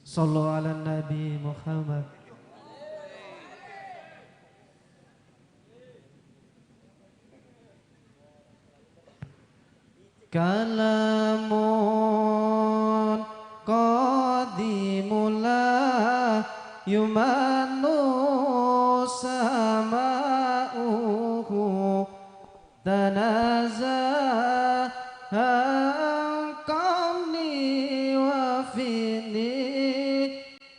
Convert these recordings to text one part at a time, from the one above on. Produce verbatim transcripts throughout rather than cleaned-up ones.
Sallu ala Nabi Muhammad. Kalamun qadimul la yumallu sama'uhu, tanazahan qawli wa fi'li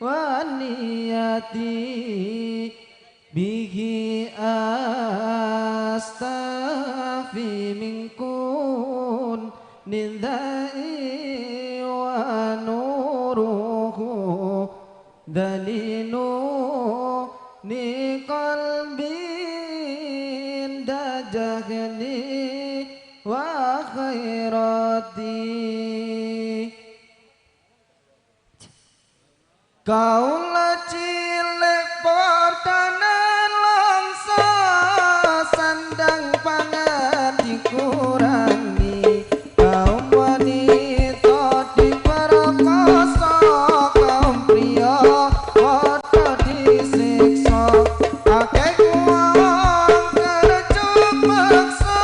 wa niyati. Bihi astafi min kulli da'i wa nuruhu dalilu li qalbi inda jahli wa khairati. Kaula cilik padane longso, sandang pangan dikurangi, kaum wanita diperkosa, kaum pria padha disiksa. Akeh wong kerja paksa,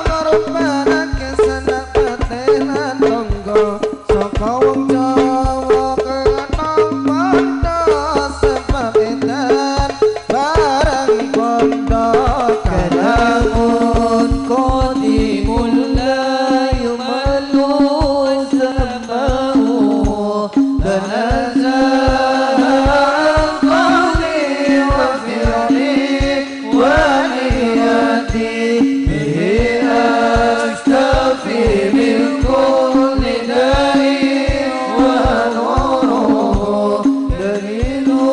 ngorbanake sanak pate lan tonggo. Saka wong Jawa kena pondo, sebab edan barang pondo. Kalamun qadimul la yumallu sama'uhu, tanazahan qawli wa fi'li wa niyati. Bihi astafi min kulli da'i wa nuruhu dalilu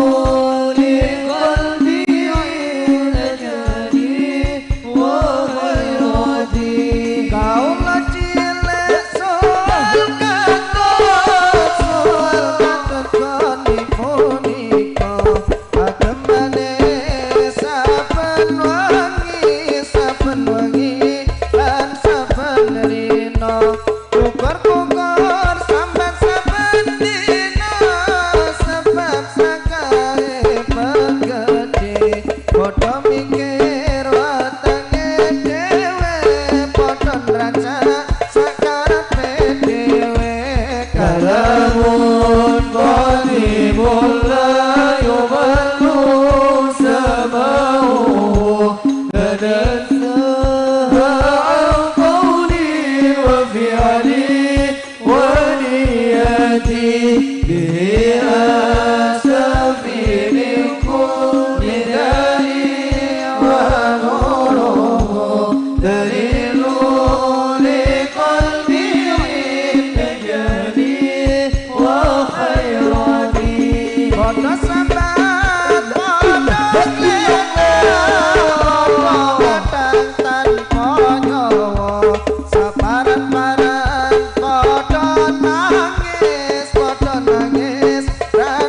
li qalbi inda jahli wa khairati. Kaula cilik soal katut, soal katut koni puniko. Agemane saben wengi, saben wengi lan saben dino. Kukur-kukur sambat saben dino, sebab sakae pegede. Padha mikir watange dhewe, padha nracak sakarepe dhewe. Kalamun qadimul la yumallu sama'uhu, tanazahan qawli wa fi'li wa niyati. Bihi astafi min kulli da'i wa nuruhu dalilu li qalbi inda jahli wa khairati. Padha sambat, padha klewer, padha kadang tanpa nyawa. Saparan-paran padha nangis, padha nangis lan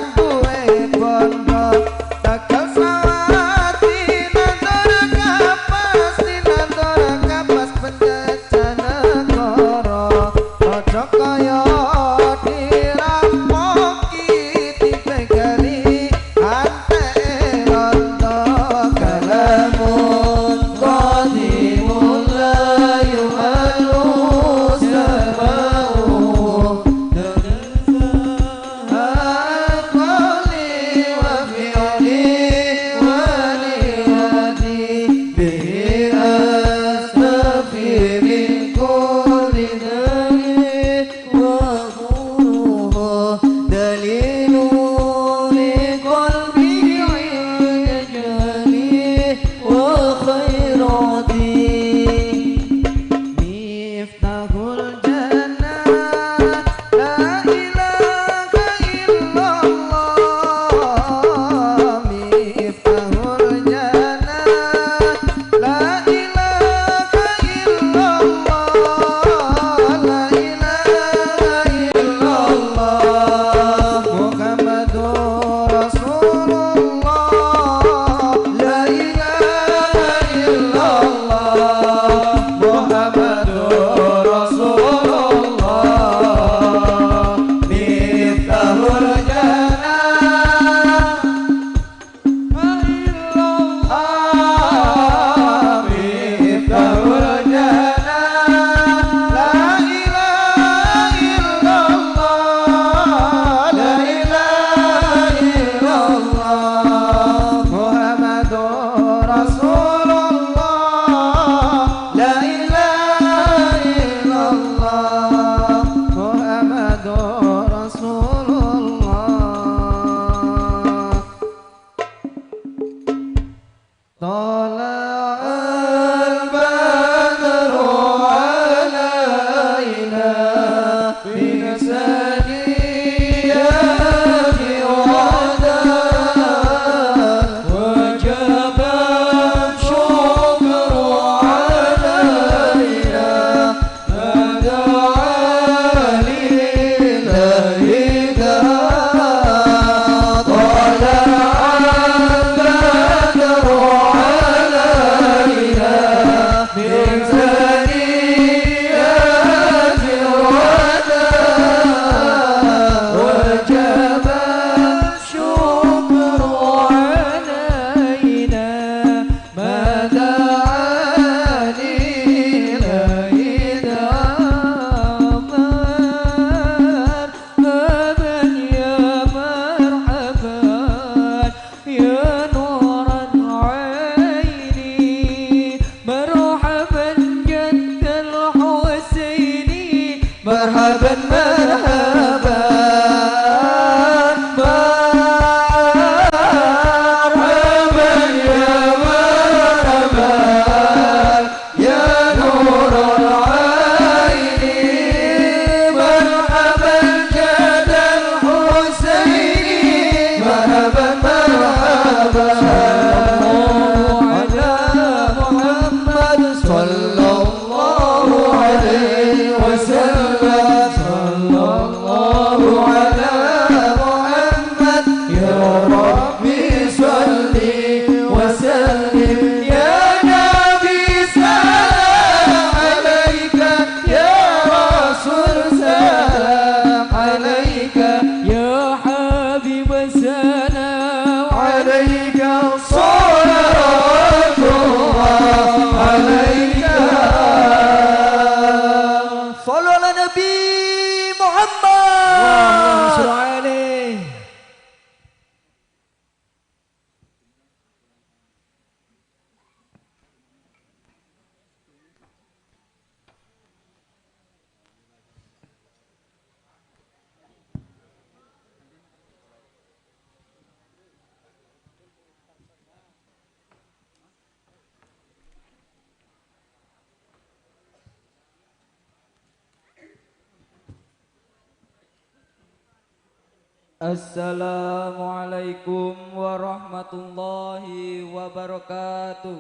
Assalamualaikum warahmatullahi wabarakatuh.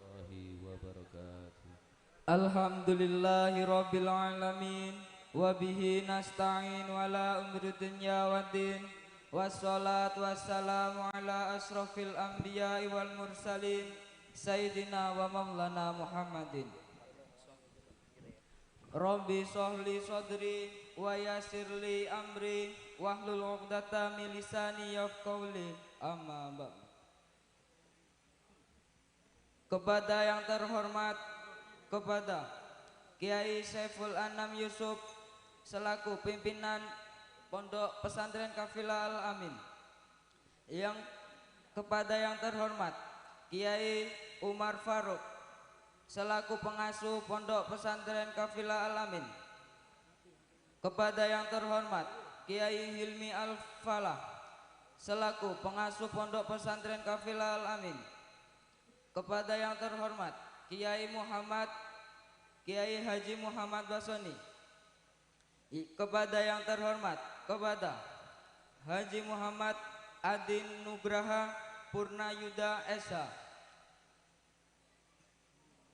Warahmatullahi wabarakatuh. Alhamdulillahi rabbil alamin, wa bihi nasta'in ala umuri dunya waddin. Wassalatu wassalamu ala asrafil anbiya'i wal mursalin, sayyidina wa maulana Muhammadin. Rabbi shrah li sadri wa yassir li amri wahlul 'uqdatam min lisani yafqahu qawli. Amma ba'du. Kepada yang terhormat, kepada Kiai Saiful Anam Yusuf selaku pimpinan Pondok Pesantren Kafilah Al Amin. Yang kepada yang terhormat Kiai Umar Faruk selaku pengasuh Pondok Pesantren Kafilah Al Amin. Kepada yang terhormat Kiai Hilmi Al Falah selaku pengasuh Pondok Pesantren Kafilah Al Amin. Kepada yang terhormat Kiai Muhammad, Kiai Haji Muhammad Basoni. I- kepada yang terhormat, kepada Haji Muhammad Adin Nugraha Purna Yuda S H.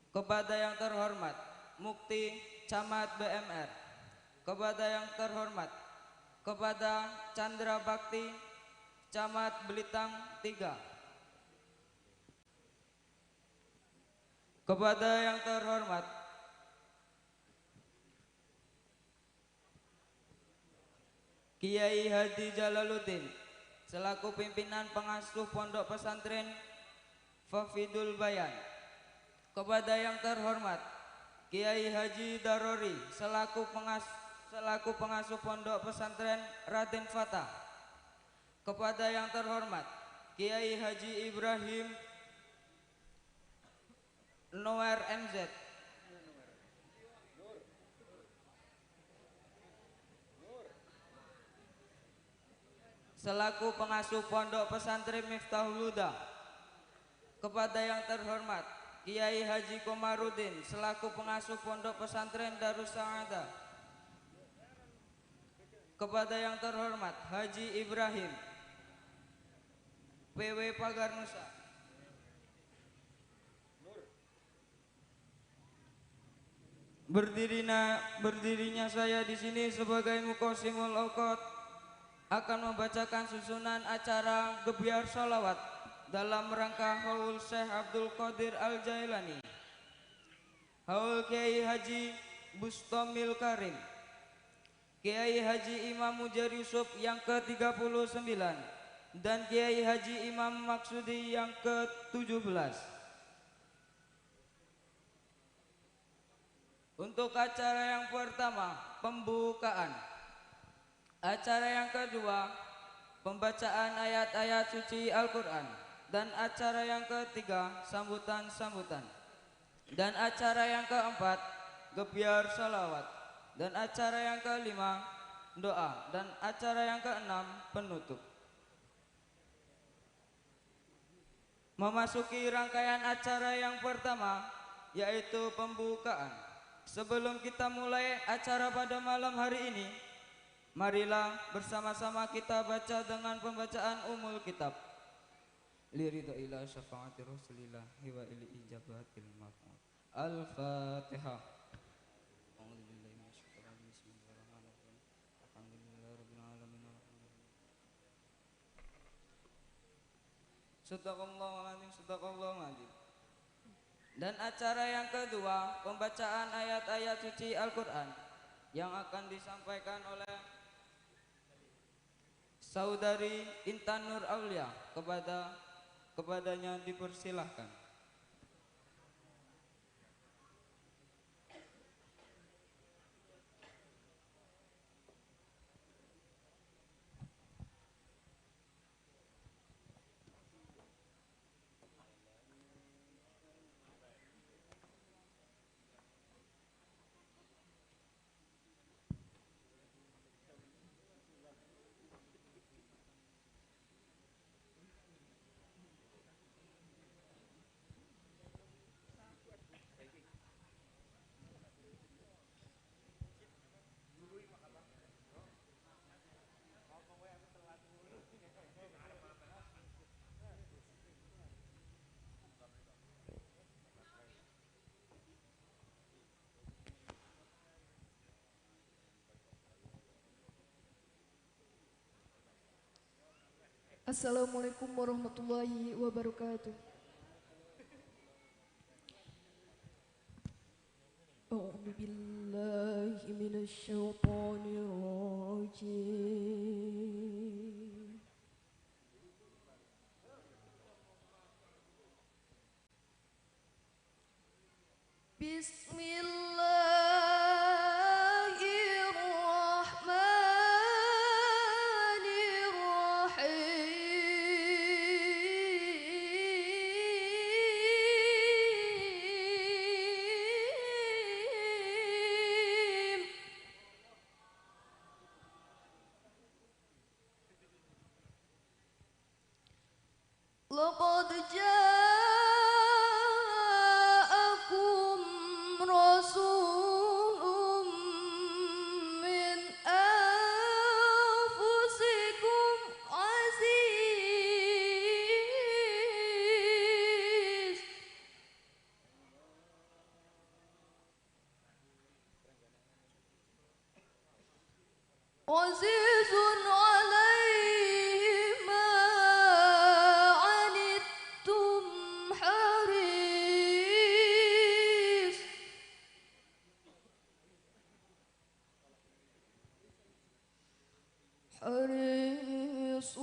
Kepada yang terhormat Mukti Camat B M R. Kepada yang terhormat kepada Chandra Bakti Camat Belitang tiga. Kepada yang terhormat Kiai Haji Jalaluddin selaku pimpinan pengasuh Pondok Pesantren Fafidul Bayan. Kepada yang terhormat Kiai Haji Darori selaku pengas- selaku pengasuh Pondok Pesantren Raden Fatah. Kepada yang terhormat Kiai Haji Ibrahim Noer M Z selaku pengasuh Pondok Pesantren Miftahul Huda. Kepada yang terhormat Kiai Haji Komarudin selaku pengasuh Pondok Pesantren Darussaadah. Kepada yang terhormat Haji Ibrahim P W Pagar Nusa. Berdirinya, berdirinya saya di sini sebagai Mukosimul Okot akan membacakan susunan acara gebyar sholawat dalam rangka Haul Syekh Abdul Qadir Al Jailani, Haul Kiai Haji Bustomil Karim, Kiai Haji Imam Mujar Yusuf yang ketiga puluh sembilan, dan Kiai Haji Imam Maksudi yang ketujuh belas. Untuk acara yang pertama, pembukaan. Acara yang kedua, pembacaan ayat-ayat suci Al-Quran. Dan acara yang ketiga, sambutan-sambutan. Dan acara yang keempat, gebyar salawat. Dan acara yang kelima, doa. Dan acara yang keenam, penutup. Memasuki rangkaian acara yang pertama, yaitu pembukaan. Sebelum kita mulai acara pada malam hari ini, marilah bersama-sama kita baca dengan pembacaan Ummul Kitab. Li ridha ila syafaati Rasulillah wa li ijabatil maf'ul. Al-Fatihah. A'udzubillahi minasyaitonir rajim. Bismillahirrahmanirrahim. Alhamdulillahirabbil alamin. Arrahmanirrahim. Sadaqallahul adzim, sadaqallahul adzim. Dan acara yang kedua, pembacaan ayat-ayat suci Al-Quran yang akan disampaikan oleh Saudari Intan Nur Aulia. Kepada, kepadanya dipersilahkan. Assalamualaikum warahmatullahi wabarakatuh. أعوذ بالله من الشيطان الرجيم. بسم الله الرحمن الرحيم. لقد جاءكم رسول من أنفسكم عزيز عزيز عليه ما عنتم حريص حريص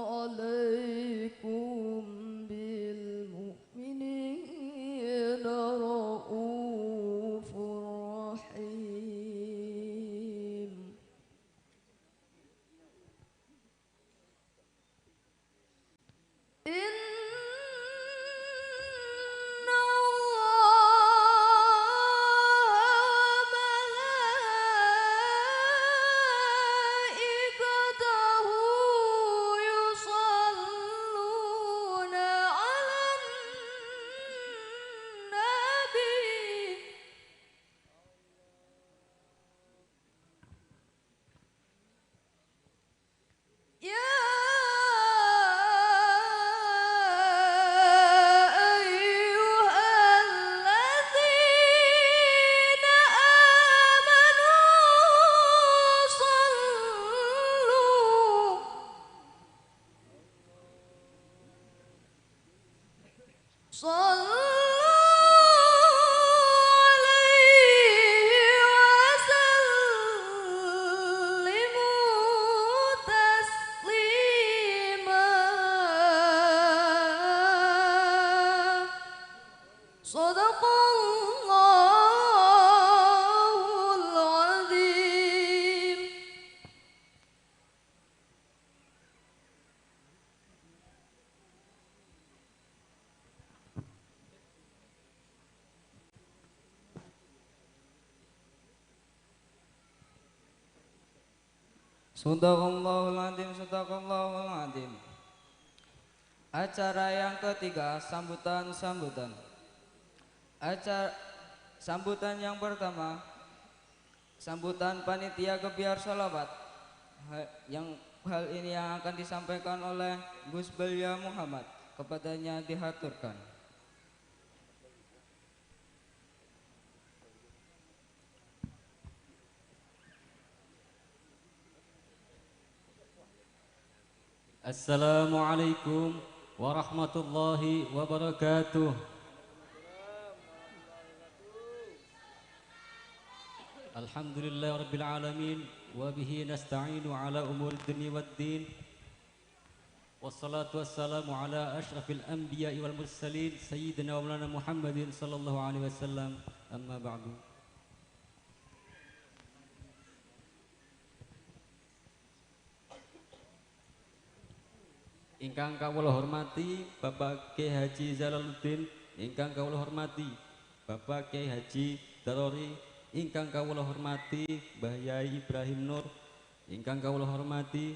عليكم بالمؤمنين رءوف رحيم. إن الله وملائكته يصلون على النبي. يا أيها الذين آمنوا صلوا صلوا عليه وسلموا تسليما. صدق الله العظيم. Sadaqallahul adzim, sadaqallahul adzim. Acara yang ketiga, sambutan-sambutan. Acara sambutan yang pertama, sambutan panitia gebyar sholawat. Ha-, yang hal ini yang akan disampaikan oleh Gus Belia Muhammad. Kepadanya dihaturkan. Assalamualaikum warahmatullahi wabarakatuh. Alhamdulillahirabbil alamin, wa bihi nasta'inu ala umuri dunya waddin. Wassalatu wassalamu ala asyrafil anbiya'i wal mursalin, sayyidina wa maulana Muhammadin sallallahu alaihi wasallam. Amma ba'du. Ingkang kawula hormati Bapak Kiai Haji Jalaluddin, ingkang kawula hormati Bapak Kiai Haji Darori, ingkang kawula hormati Mbah Yai Ibrahim Nur, ingkang kawula hormati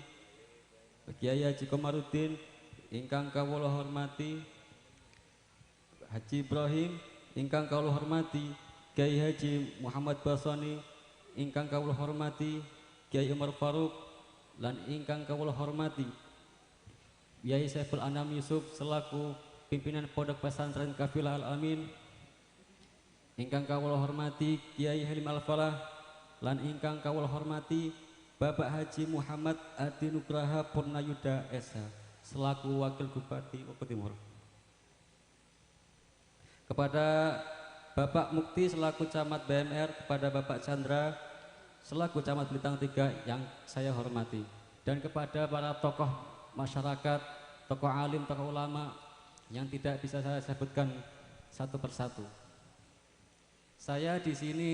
Kiai Haji Komarudin, ingkang kawula hormati Haji Ibrahim, ingkang kawula hormati Kiai Haji Muhammad Basani, ingkang kawula hormati Kiai Umar Faruk, lan ingkang kawula hormati Yai Saiful Anam Yusuf selaku pimpinan Pondok Pesantren Kafilah Al-Amin, ingkang kawula hormati Kiai Halim Al-Falah, lan ingkang kawula hormati Bapak Haji Muhammad Adi Nugraha Purnayuda S H. selaku Wakil Bupati Lombok Timur. Kepada Bapak Mukti selaku Camat B M R, kepada Bapak Chandra selaku Camat Bintang Tiga yang saya hormati, dan kepada para tokoh masyarakat, tokoh alim, tokoh ulama yang tidak bisa saya sebutkan satu persatu. Saya di sini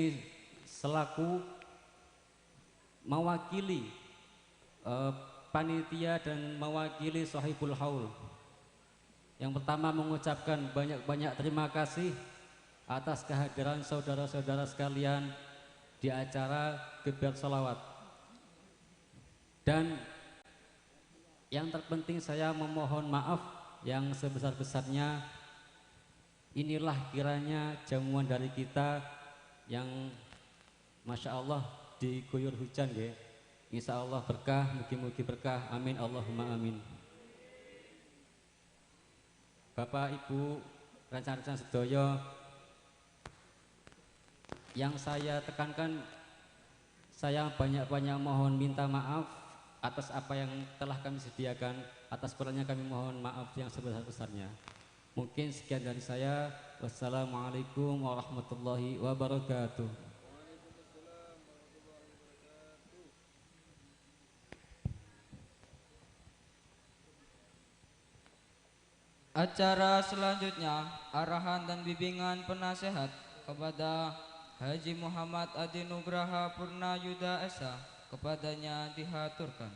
selaku mewakili, eh, panitia dan mewakili Sohibul Haul. Yang pertama, mengucapkan banyak-banyak terima kasih atas kehadiran saudara-saudara sekalian di acara Geber Sholawat. Dan yang terpenting, saya memohon maaf yang sebesar-besarnya. Inilah kiranya jamuan dari kita yang, masya Allah, diguyur hujan, nggih. Insya Allah berkah, mugi-mugi berkah. Amin, Allahumma amin. Bapak, Ibu, rekan-rekan sedaya, yang saya tekankan, saya banyak-banyak mohon minta maaf atas apa yang telah kami sediakan. Atas kurangnya kami mohon maaf yang sebesar-besarnya. Mungkin sekian dari saya. Wassalamualaikum warahmatullahi wabarakatuh. Acara selanjutnya, arahan dan bimbingan penasehat kepada Haji Muhammad Adi Nugraha Purna Yuda S H, kepadanya dihaturkan.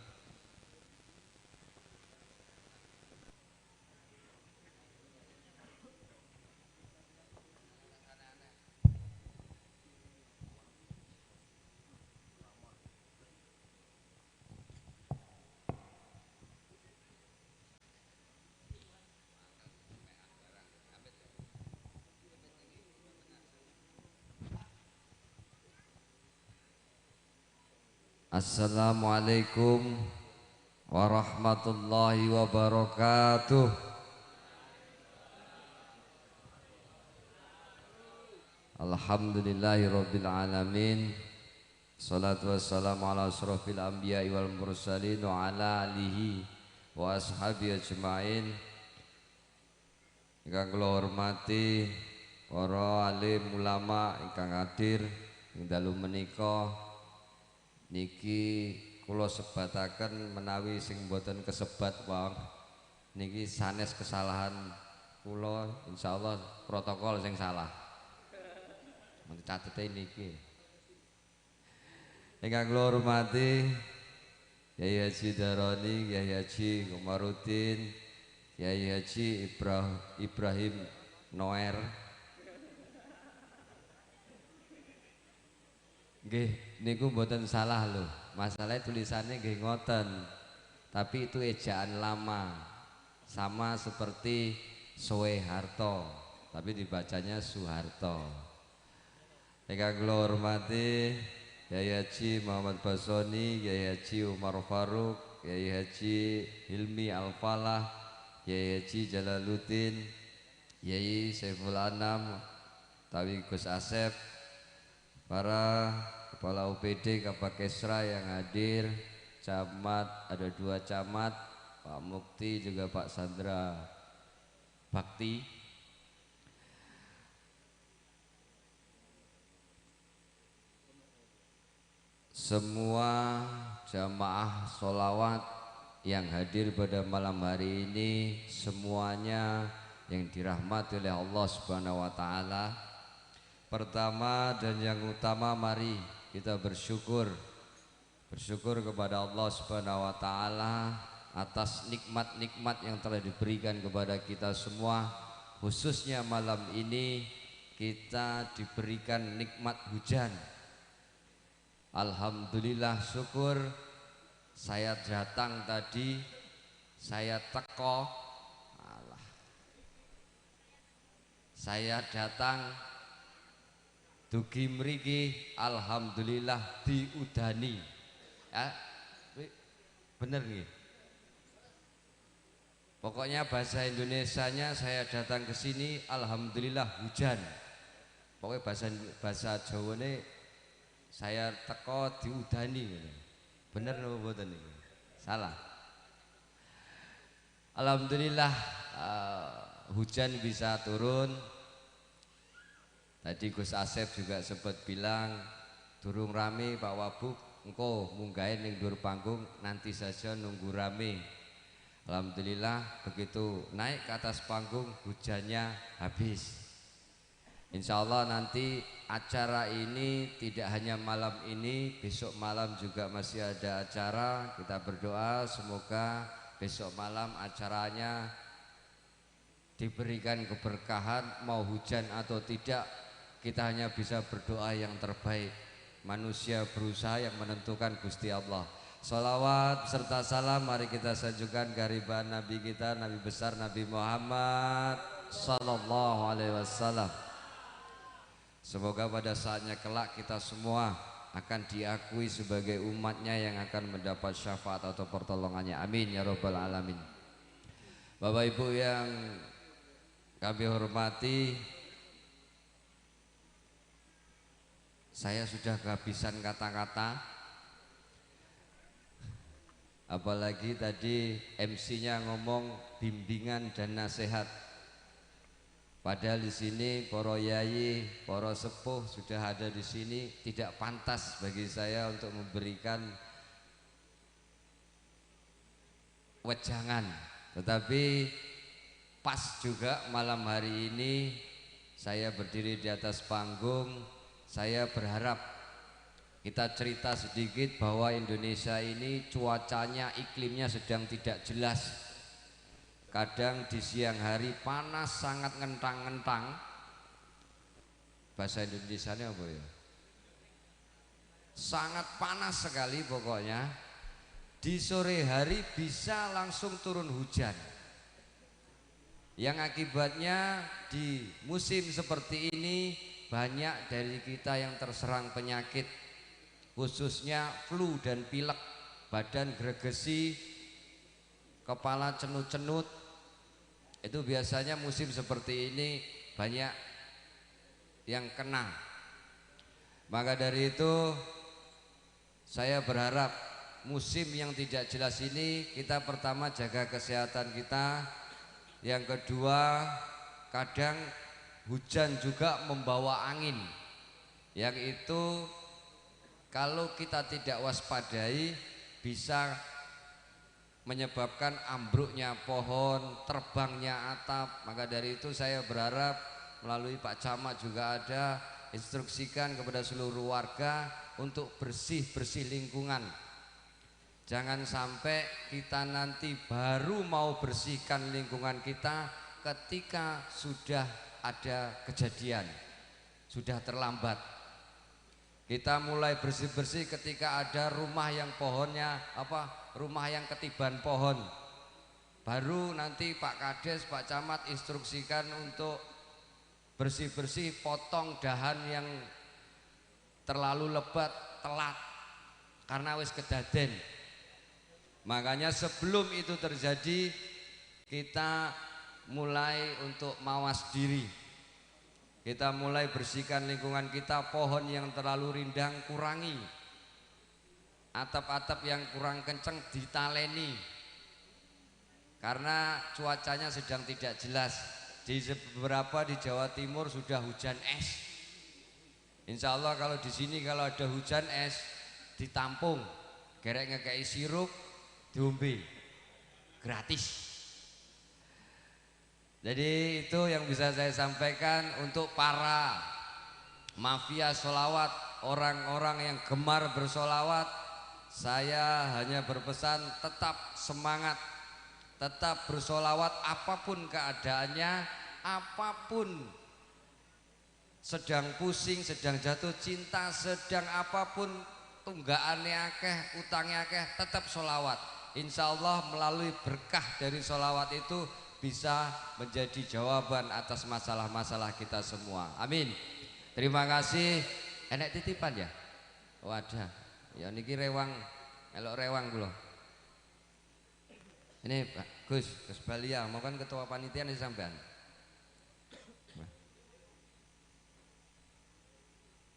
Assalamualaikum warahmatullahi wabarakatuh. Alhamdulillahirabbil alamin. Salatu wassalamu ala asyrafil anbiya'i wal mursalin wa ala alihi wa ashabihi ajmain. Ingkang kula hormati para alim ulama ingkang hadir ing dalu menika. Niki kula sebataken menawi sing mboten kesebat wau niki sanes kesalahan kula, insyaallah protokol sing salah. Mun catete niki. Ingkang kula hormati Kiai Haji Daroni, Kiai Haji Komarudin, Kiai Haji Ibra-, Ibrahim Noer. Nggih, niku mboten salah lho. Masalahnya tulisannya nggih ngoten. Tapi itu ejaan lama. Sama seperti Soeharto, tapi dibacanya Suharto. Ingkang kula hormati Kiai Haji Muhammad Basoni, Kiai Haji Umar Faruk, Kiai Haji Hilmi Al-Falah, Kiai Haji Jalaluddin, Kiai Saiful Anam, utawi Gus Asep, para kepala U P D, Kapakesra yang hadir, camat, ada dua camat, Pak Mukti juga Pak Sandra Bakti. Semua jamaah solawat yang hadir pada malam hari ini, semuanya yang dirahmati oleh Allah Subhanahu wa Ta'ala. Pertama dan yang utama, mari kita bersyukur. Bersyukur kepada Allah Subhanahu wa Ta'ala atas nikmat-nikmat yang telah diberikan kepada kita semua. Khususnya malam ini, kita diberikan nikmat hujan. Alhamdulillah, syukur. Saya datang tadi, saya teko. Alah. Saya datang dugi mriki, alhamdulillah, diudani. Ya, bener nggih. Pokoknya bahasa Indonesianya, saya datang ke sini, alhamdulillah, hujan. Pokoknya bahasa, bahasa Jawane, saya teko diudani, ngono. Bener napa mboten niku? Salah. Alhamdulillah, eh, hujan bisa turun. Tadi Gus Asep juga sempat bilang, "Durung rame, Pak Wabuk, engko munggahe ning dhuwur panggung, nanti saja nunggu rame." Alhamdulillah, begitu naik ke atas panggung, hujannya habis. Insya Allah nanti acara ini tidak hanya malam ini, besok malam juga masih ada acara. Kita berdoa semoga besok malam acaranya diberikan keberkahan, mau hujan atau tidak, kita hanya bisa berdoa yang terbaik. Manusia berusaha, yang menentukan Gusti Allah. Salawat serta salam mari kita sanjungkan ke haribahan Nabi kita, Nabi besar Nabi Muhammad sallallahu alaihi wasallam. Semoga pada saatnya kelak kita semua akan diakui sebagai umatnya yang akan mendapat syafaat atau pertolongannya. Amin ya rabbal alamin. Bapak Ibu yang kami hormati, saya sudah kehabisan kata-kata. Apalagi tadi M C-nya ngomong bimbingan dan nasihat. Padahal di sini para yai, para sepuh sudah ada di sini, tidak pantas bagi saya untuk memberikan wejangan. Tetapi pas juga malam hari ini saya berdiri di atas panggung, saya berharap kita cerita sedikit bahwa Indonesia ini cuacanya, iklimnya sedang tidak jelas. Kadang di siang hari panas sangat ngentang-ngentang. Bahasa Indonesianya apa ya? Sangat panas sekali pokoknya. Di sore hari bisa langsung turun hujan. Yang akibatnya di musim seperti ini banyak dari kita yang terserang penyakit, khususnya flu dan pilek, badan gregesi, kepala cenut-cenut. Itu biasanya musim seperti ini banyak yang kena. Maka dari itu, saya berharap musim yang tidak jelas ini kita pertama jaga kesehatan kita. Yang kedua, kadang hujan juga membawa angin. Yang itu kalau kita tidak waspadai bisa menyebabkan ambruknya pohon, terbangnya atap. Maka dari itu saya berharap melalui Pak Camat juga ada, instruksikan kepada seluruh warga untuk bersih-bersih lingkungan. Jangan sampai kita nanti baru mau bersihkan lingkungan kita ketika sudah ada kejadian, sudah terlambat. Kita mulai bersih-bersih ketika ada rumah yang pohonnya apa, rumah yang ketiban pohon. Baru nanti Pak Kades, Pak Camat instruksikan untuk bersih-bersih, potong dahan yang terlalu lebat, telat karena wis kedaden. Makanya sebelum itu terjadi, kita mulai untuk mawas diri. Kita mulai bersihkan lingkungan kita, pohon yang terlalu rindang kurangi. Atap-atap yang kurang kenceng ditaleni. Karena cuacanya sedang tidak jelas. Di beberapa di Jawa Timur sudah hujan es. Insya Allah kalau di sini kalau ada hujan es ditampung, gerek ngekei sirup, diombe gratis. Jadi itu yang bisa saya sampaikan untuk para mafia solawat, orang-orang yang gemar bersolawat. Saya hanya berpesan tetap semangat, tetap bersolawat apapun keadaannya, apapun sedang pusing, sedang jatuh cinta, sedang apapun, tunggakane akeh, utange akeh, tetap solawat. Insya Allah melalui berkah dari solawat itu bisa menjadi jawaban atas masalah-masalah kita semua. Amin. Terima kasih. Enek titipan ya? Oh ada. Ya niki rewang, melok rewang kula. Ini Pak Gus, Gus Balia, mau kan ketua panitia nih sampean.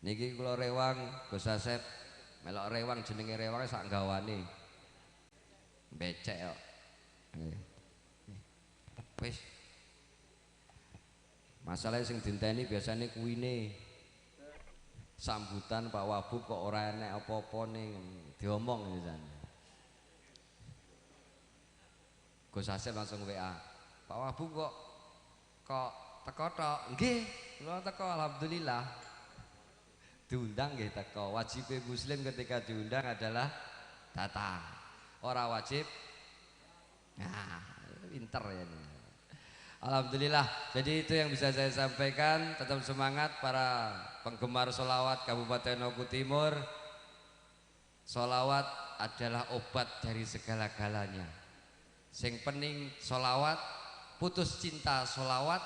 Niki kula rewang, Gus Asep. Melok rewang, jenenge rewang sak gawane. Becek kok. Nggih. Wis. Masalahe sing dinteni biasane kuwine. Sambutan Pak Wabub kok ora enek apa-apane, diomong biasane. Gus Asep langsung W A, "Pak Wabub kok, kok teko tok?" "Nggih, kula teko, alhamdulillah." Diundang nggih teko. Wajibe muslim ketika diundang adalah datang. Ora wajib. Nah, pinter ya ini. Alhamdulillah. Jadi itu yang bisa saya sampaikan. Tetap semangat para penggemar solawat Kabupaten Oku Timur. Solawat adalah obat dari segala-galanya. Sing pening solawat, putus cinta solawat,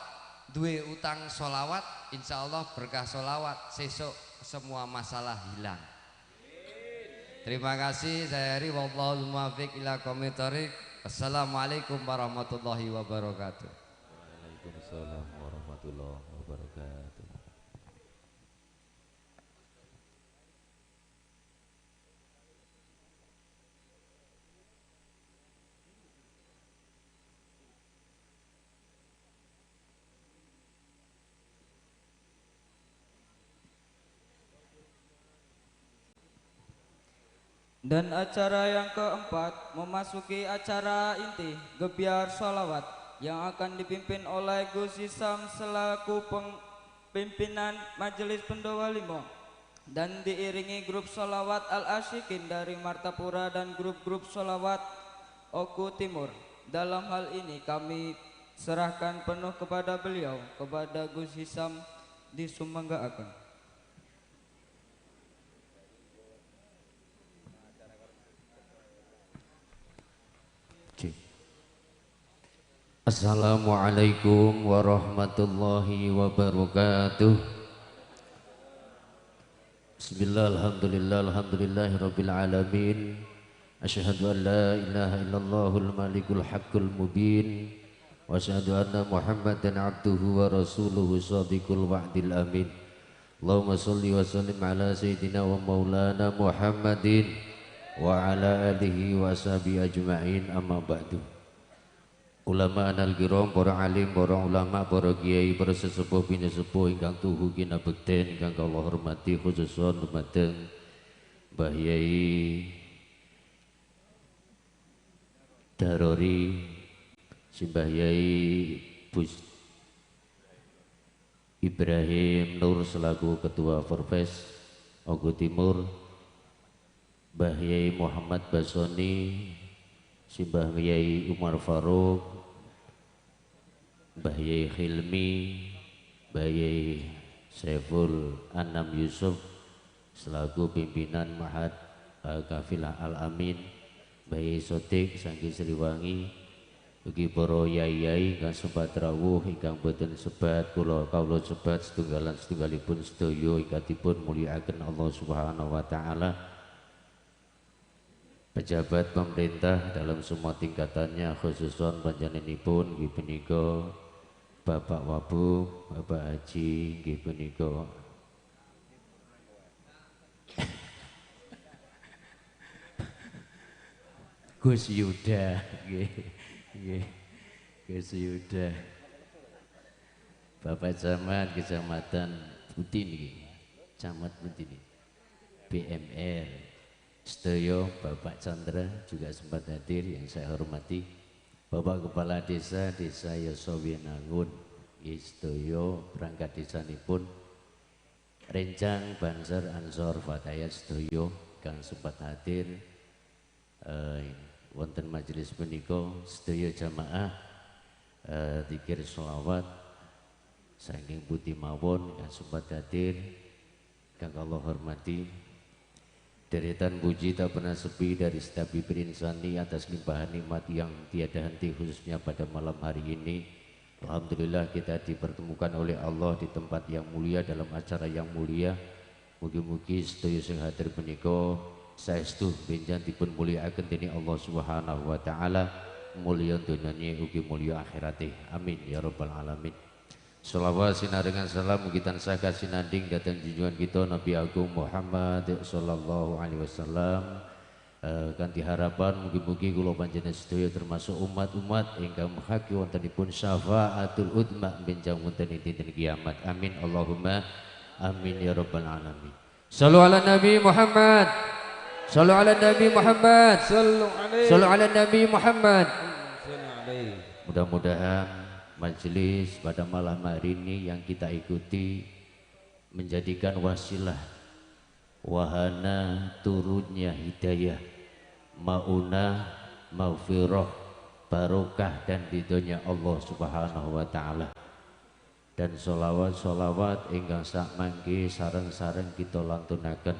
duwe utang solawat, insya Allah berkah solawat, sesok semua masalah hilang. Terima kasih, saya Heri, wallahul muwaffiq ila aqwamit thoriq. Wassalamualaikum warahmatullahi wabarakatuh. Waalaikumsalam warahmatullahi wabarakatuh. Dan acara yang keempat memasuki acara inti, gebyar salawat, yang akan dipimpin oleh Gus Hisam selaku peng-, pimpinan Majelis Pendoa Limo, dan diiringi grup salawat Al-Asyikin dari Martapura dan grup-grup salawat Oku Timur. Dalam hal ini kami serahkan penuh kepada beliau, kepada Gus Hisam, disemanggaaken. Cek. Assalamualaikum warahmatullahi wabarakatuh. Bismillah, alhamdulillah, alhamdulillahirabbil alamin. Asyhadu an la ilaha illallahul malikul haqqul mubin. Wa asyhadu anna Muhammadan abduhu wa rasuluhu shadiqul wa'dil amin. Allahumma shalli wa sallim ala sayyidina wa maulana Muhammadin wa ala alihi wa sahbihi ajma'in, amma ba'du. Ulama anal kiram, para alim, para ulama, para kiai, para sesepuh, bini sepuh ingkang tuhu kinabekten ingkang kula hormati, khususon dumateng Mbah Yai Darori, Simbah Yai Bus Ibrahim Nur selaku Ketua Forfest Oku Timur, Mbah Yai Muhammad Basoni, Simbah Yai Umar Faruk, Mbah Yai Hilmi, Mbah Yai Saiful Anam Yusuf selaku pimpinan Mahat, eh, Kafilah Al Amin, Mbah Yai Sodik Sangki Sriwangi, ugi para yai-yai ingkang sempat rawuh, ingkang boten sebat, kula kawula sebat setunggalan setunggalipun sedaya ingkang dipun mulyakaken Allah Subhanahu wa taala. Pejabat pemerintah dalam semua tingkatannya, khususon panjenenganipun inggih punika Bapak Wabub, Bapak Haji, inggih punika Gus Yuda, nggih. Nggih. Gus Yuda. Bapak Camat Kecamatan pundi niki? Camat pundi niki? P M R. Sedaya Bapak Chandra juga sempat hadir yang saya hormati. Bapak Kepala Desa, Desa Yosowinangun, nggih, sedaya perangkat desanipun, Rencang Banser Ansor Fatayat sedaya kang sempat hadir, eh, wonten majelis punika, sedaya jamaah, eh, zikir selawat, saking pundi mawon kang sempat hadir, kang kula hormati. Deretan puji tak pernah sepi dari setiap bibir insani atas limpahan nikmat yang tiada henti, khususnya pada malam hari ini. Alhamdulillah, kita dipertemukan oleh Allah di tempat yang mulia, dalam acara yang mulia. Mugi-mugi sedaya sing hadir punika saestu benjang dipun mulyakaken dening Allah Subhanahu wa taala, mulya donyane ugi mulya akhirate. Amin ya rabbal alamin. Selawat sinarengan salam mugi tansah kasinanding dhateng junjungan kita Nabi Agung Muhammad sallallahu alaihi wasallam. Eh, kanthi harapan mugi-mugi kula panjenengan sedaya termasuk umat-umat ingkang mehaki wontenipun syafaatul udzma benjang wonten ing dinten kiamat. Amin, Allahumma amin ya rabbal alamin. Sallu ala Nabi Muhammad. Sallu ala Nabi Muhammad. Sallu alaihi. Sallu ala Nabi Muhammad. Sallu alaihi. Mudah-mudahan majelis pada malam hari ini yang kita ikuti menjadikan wasilah, wahana turunnya hidayah, maunah, maghfirah, barokah dan ridhonya Allah Subhanahu wa taala. Dan sholawat-sholawat ingkang sak mangke sareng-sareng kita lantunaken.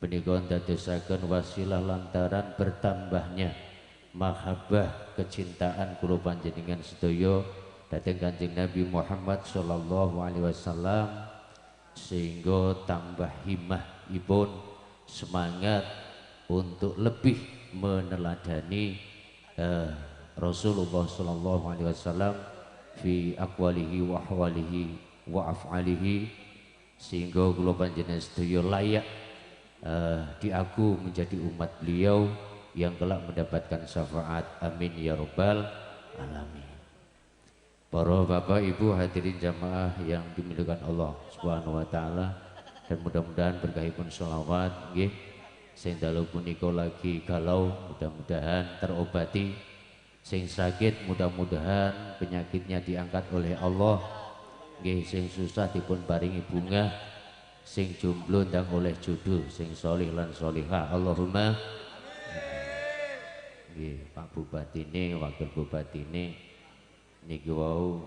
Punika ndadosaken wasilah lantaran bertambahnya mahabbah, kecintaan kula panjenengan sedaya dhateng Kanjeng Nabi Muhammad sallallahu alaihi wasallam, sehingga tambah himmah ipun, semangat untuk lebih meneladani, eh, Rasulullah sallallahu alaihi wasallam fi aqwalihi wa ahwalihi wa af'alihi, sehingga kula panjenengan sedaya layak, eh, diaku menjadi umat beliau yang kelak mendapatkan syafaat. Amin ya rabbal alamin. Para bapak ibu hadirin jamaah yang dimuliakan Allah Subhanahu wa taala, dan mudah-mudahan berkahipun sholawat nggih sing dalu punika lagi galau, mudah-mudahan terobati. Sing sakit mudah-mudahan penyakitnya diangkat oleh Allah. Nggih, sing susah dipun paringi bungah, sing jomblo ndang oleh jodoh, sing solih lan solihah. Allahumma. Nggih, Pak Bupati ni, Wakil Bupati ni niki wau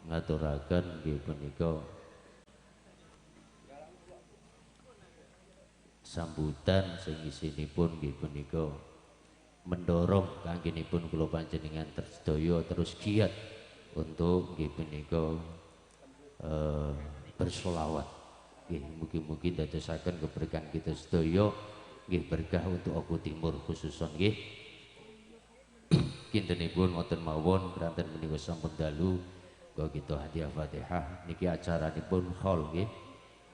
ngaturaken nggih punika sambutan sing isinipun nggih punika mendorong kanggenipun kula panjenengan ter-, sedaya terus giat untuk nggih punika, eh, bersolawat. Nggih, mugi-mugi ndadosaken keberkahan kita sedaya nggih berkah untuk Oku Timur khususon nggih. Kintenipun wonten mawon, keranten menika sampun dalu. Kula kita hadiah Fatihah. Niki acaranipun hol nggih.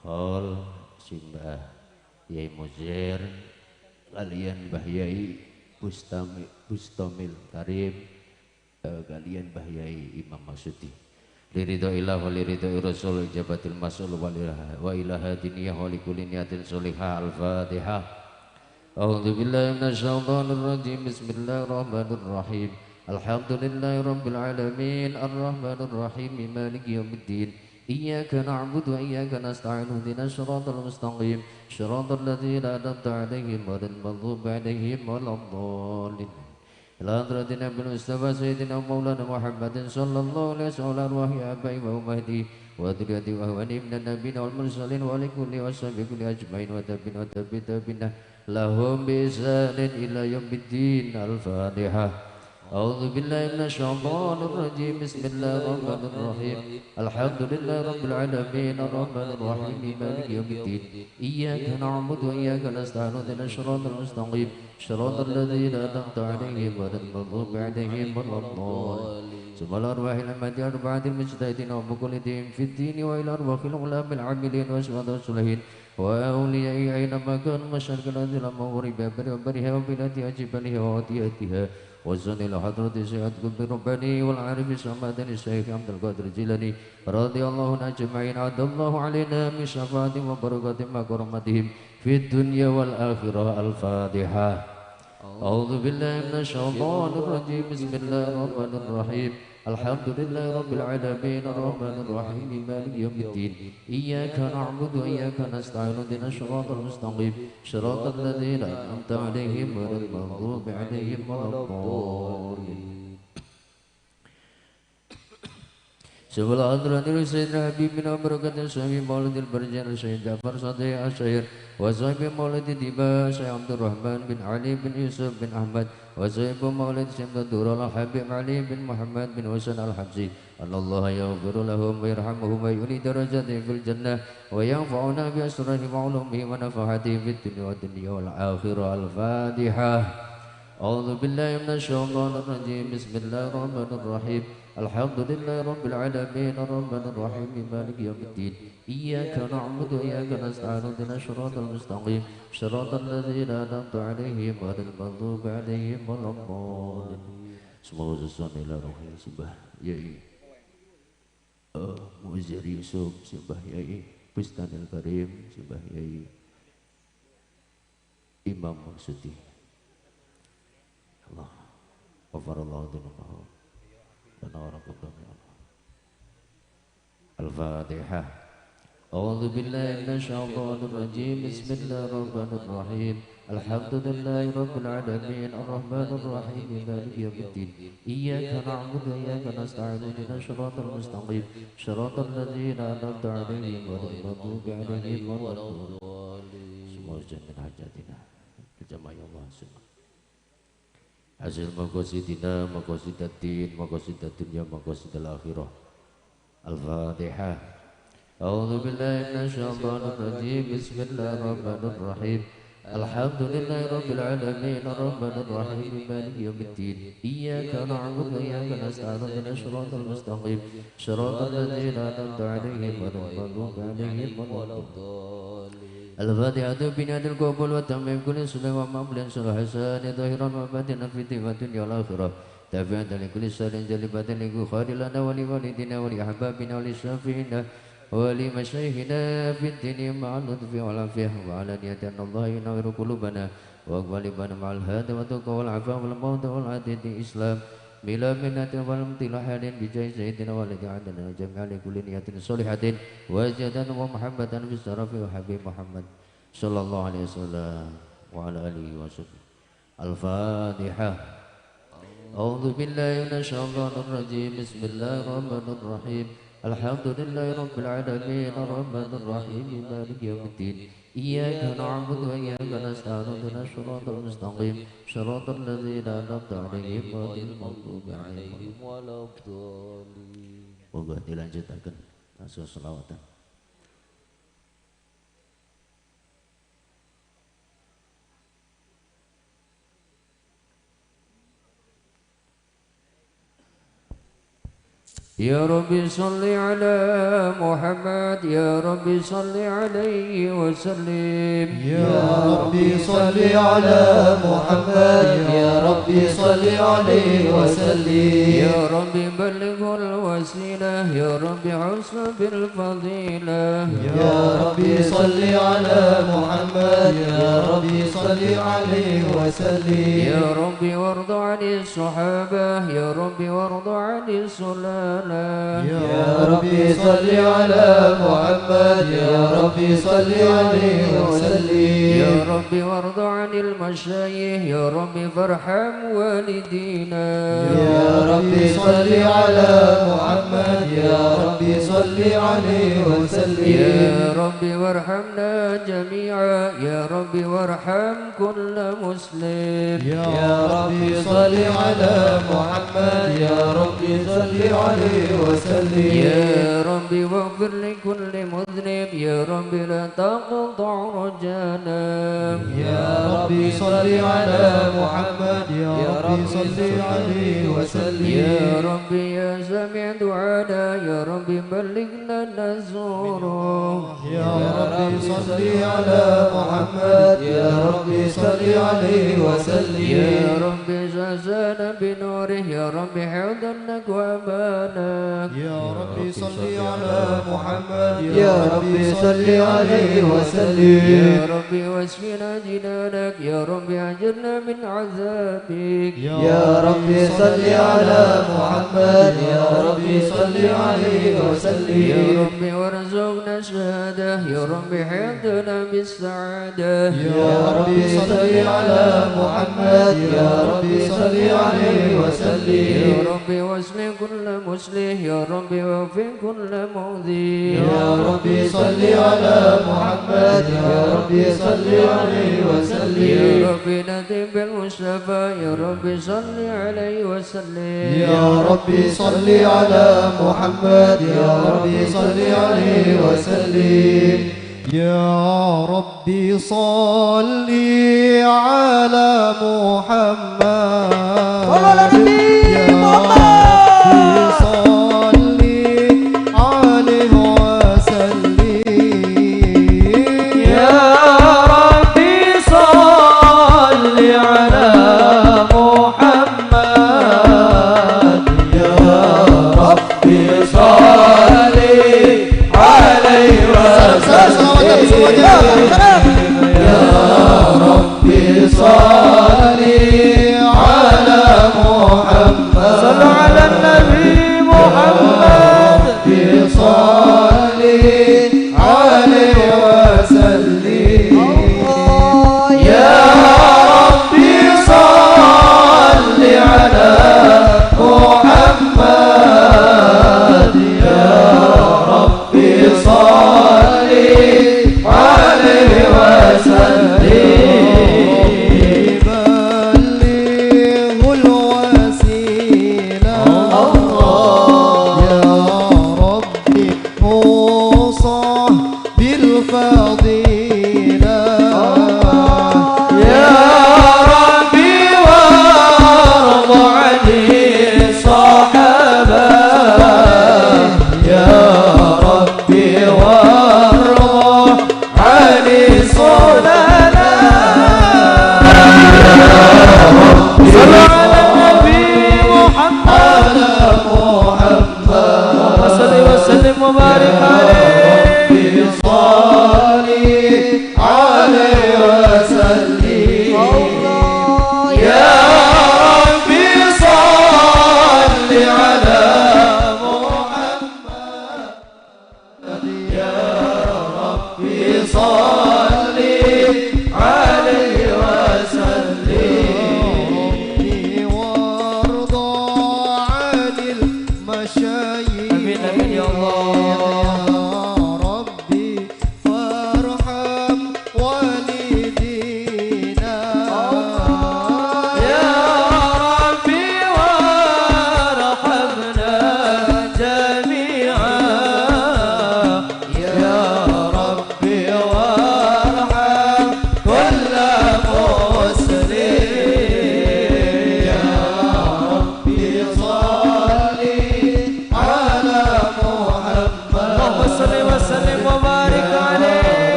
Hol Simbah Yai Muzair kalian Mbah Yai Bustami-, Bustomil Karim, eh, kalian Mbah Yai Imam Maksudi. Liridho ilah wa liridho rasul ijabatil mas'ul wa ila, wa ila hadiniyah wa likuli niyatin sholihah. Al-Fatihah. A'udzu billahi minasy syaithanir rajim. Bismillahirrahmanirrahim. Alhamdulillahi rabbil alamin. Arrahmanirrahim. Maliki yaumiddin. Iyyaka na'budu wa iyyaka nasta'in. Ihdinas siratal mustaqim. Siratal ladzina an'amta 'alaihim ghairil maghdubi 'alaihim waladdallin. Ila hadratin Nabil Mustafa Sayyidina Maulana Muhammadin sallallahu alaihi wasallam wa arwahi abai wa ummahati wa dzurriyyati wa ikhwani minan nabiyyin wal mursalin wa li kulli wa sahbihi kulli ajmain wa tabi'in wa tabi'in tabi'in lahum bi ihsanin ila yaumiddin. Al-Fatihah. A'udzu billahi minasy syaithanir rajim. Bismillahirrahmanirrahim. Alhamdulillahi rabbil alamin. Arrahmanirrahim. Maliki yaumiddin. Iyyaka na'budu wa iyyaka nasta'in. Ihdinas siratal mustaqim. Siratal ladzina an'amta 'alaihim ghairil maghdubi 'alaihim waladdallin. Summa ila arwahil amwati arba'atil mujtahidin wa muqallidihim fid dini wa ila arwahil ulama'il 'amilin wa syuhada'i sholihin wa awliya'i aina ma kanu masyariqil ardi ila magharibiha wa barriha wa biladiha wa jibaliha wa awdiyatiha. Wa summa ila hadrati Sayyid Qutbi Rabbani wal Arifi Samadani Syekh Abdul Qadir Jilani radhiyallahu anhum ajma'in. Adallahu alaina min syafaatihim wa barakatihim wa karamatihim fid dunya wal akhirah. Al-Fatihah. A'udzu billahi minasy syaithanir rajim. Bismillahirrahmanirrahim. Alhamdulillahi rabbil alamin. Arrahmanirrahim. Maliki yaumiddin. Iyyaka na'budu wa iyyaka nasta'in. Ihdinas siratal mustaqim. Siratal ladzina an'amta 'alaihim ghairil maghdubi 'alaihim waladdallin. Sebelah antara diri Sayyidina Habibina Barakatin Sahibin Maulidil Barjin Sayyid Ja'far Sadiq Asyair wa Sahibin Maulidil Diba Sayyid Abdurrahman bin Ali bin Yusuf bin Ahmad wa Sahibin Maulid Syamsuddin Al Habib Ali bin Muhammad bin Husain Al Habsyi. Anallaha yaghfiru lahum wa yarhamuhum wa yu'li darajatihim fil jannah wa yanfa'una bi asrarihim wa ulumihim wa nafahatihim fid dunya wad dunya wal akhirah. Al-Fatihah. A'udzu billahi minasy syaithanir rajim. Bismillahirrahmanirrahim. الحمد لله رب العالمين الرحمن الرحيم مالك يوم الدين إياك نعبد وإياك نستعين اهدنا الصراط المستقيم صراط الذين أنعمت عليهم غير المغضوب عليهم ولا الضالين. Semoga sesuai nilai roh yang sembah. Ya, iya. Eh, Mu'azzir Yusuf, sembah Yai Bustanil Karim, sembah Yai Imam Maksudi. Ya Allah. Ghafarallahu dzunubahum. Dan orang kembali, ya Allah. Al-Fatihah. أعوذ بالله من الشيطان الرجيم. بسم الله الرحمن الرحيم. الحمد لله رب العالمين. الرحمن الرحيم. مالك يوم الدين. إياك نعبد وإياك نستعين. اهدنا الصراط المستقيم. صراط الذين أنعمت عليهم غير المغضوب عليهم ولا الضالين. Semoga jamin hajatina. Berjamaah ya Allah. Hasil maqasidina, maqasidaddin, maqasidaddin ya maqasidal akhirah. Al-Fatihah. أعوذ بالله من الشيطان الرجيم. بسم الله الرحمن الرحيم. الحمد لله رب العالمين. الرحمن الرحيم. مالك يوم الدين. إياك نعبد وإياك نستعين. اهدنا الصراط المستقيم. صراط الذين أنعمت عليهم غير المغضوب عليهم ولا الضالين. الفاتحة بنية القبول وتمام كل صلاة ومقبول صلاة حسنة ظاهرا وباطنا في الدين والدنيا والآخرة. دافعة لكل شر جالبة لكل خير لنا ولوالدينا ولأحبابنا ولشافعينا ولمشايخنا في الدين مع اللطف والعافية وعلانية أن الله ينور قلوبنا وأقبال عبادنا مع الهدى والتقى والعفاف والمودة والعدل الإسلام بلا منة ولا امتلاح بجاه سيدنا ولد عدنان وجميع لكل نية صالحة وزيادة ومحبة في الشرف وحبيب محمد صلى الله عليه وسلم وعلى آله وصحبه. الفاتحة. أعوذ بالله من الشيطان الرجيم. بسم الله الرحمن الرحيم. الحمد لله رب العالمين. الرحمن الرحيم. مالك يوم الدين. إياك نعبد وإياك نستعين. اهدنا الصراط المستقيم. صراط الذين أنعمت عليهم غير المغضوب عليهم ولا الضالين. Monggo dilanjutaken. Langsung selawatan. يا رب صل على محمد، يا رب صل عليه وسلم. يا رب صل على محمد، يا رب صل عليه وسلم. يا رب بلغه الوسيلة، يا رب عز بالفضيلة. يا رب صل على محمد، يا رب صل عليه وسلم. يا رب وارض عن الصحابة، يا رب وارض عن السلالة. يا رب صل على محمد، يا رب صل عليه وسلم. يا رب وارض عن المشايخ، يا رب فارحم والدينا. يا رب صل على محمد، يا رب صل عليه وسلم. يا رب وارحمنا جميعا، يا رب وارحم كل مسلم. يا رب صل على محمد، يا رب صل عليه وسلم. يا رب واغفر لكل مذنب، يا رب لا تقطع رجانا. يا رب صل على محمد، يا رب صل عليه وسلم. يا رب يا سميع دعانا، يا رب بلغنا نزوره. يا رب صل على محمد، يا رب صل عليه وسلم. يا رب زادنا بنوره، يا رب حوض الأكواب. يا رب صل على محمد، يا رب صل عليه وسلم. يا رب واسقنا جنانك، يا رب أجرنا من عذابك. يا رب صل على محمد، يا رب صل عليه وسلم. يا رب وارزقنا الشهادة، يا رب حيطنا بالسعادة. يا رب صل على محمد، يا رب صل عليه وسلم. يا رب واصلح كل مصلح، يا رب وفق كل مؤذي. يا رب صل على محمد، يا رب صل عليه وسلم. يا رب نادم بالمصطفى، يا رب صل عليه وسلم. يا رب صل على محمد، يا رب صل عليه وسلم. يا رب صل على محمد. صلوا على النبي يا محمد. رب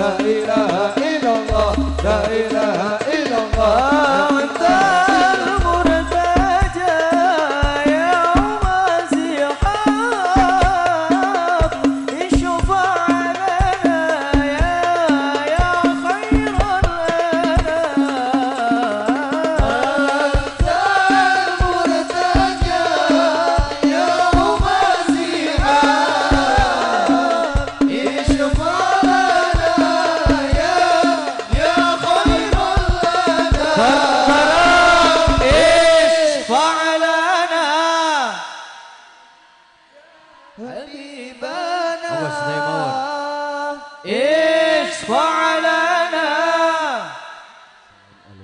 La ilaha illallah, la ilaha illallah. Antal murtaja yauma zihab, isyfa' lana ya, ya khairal anam. Antal murtaja yauma zihab.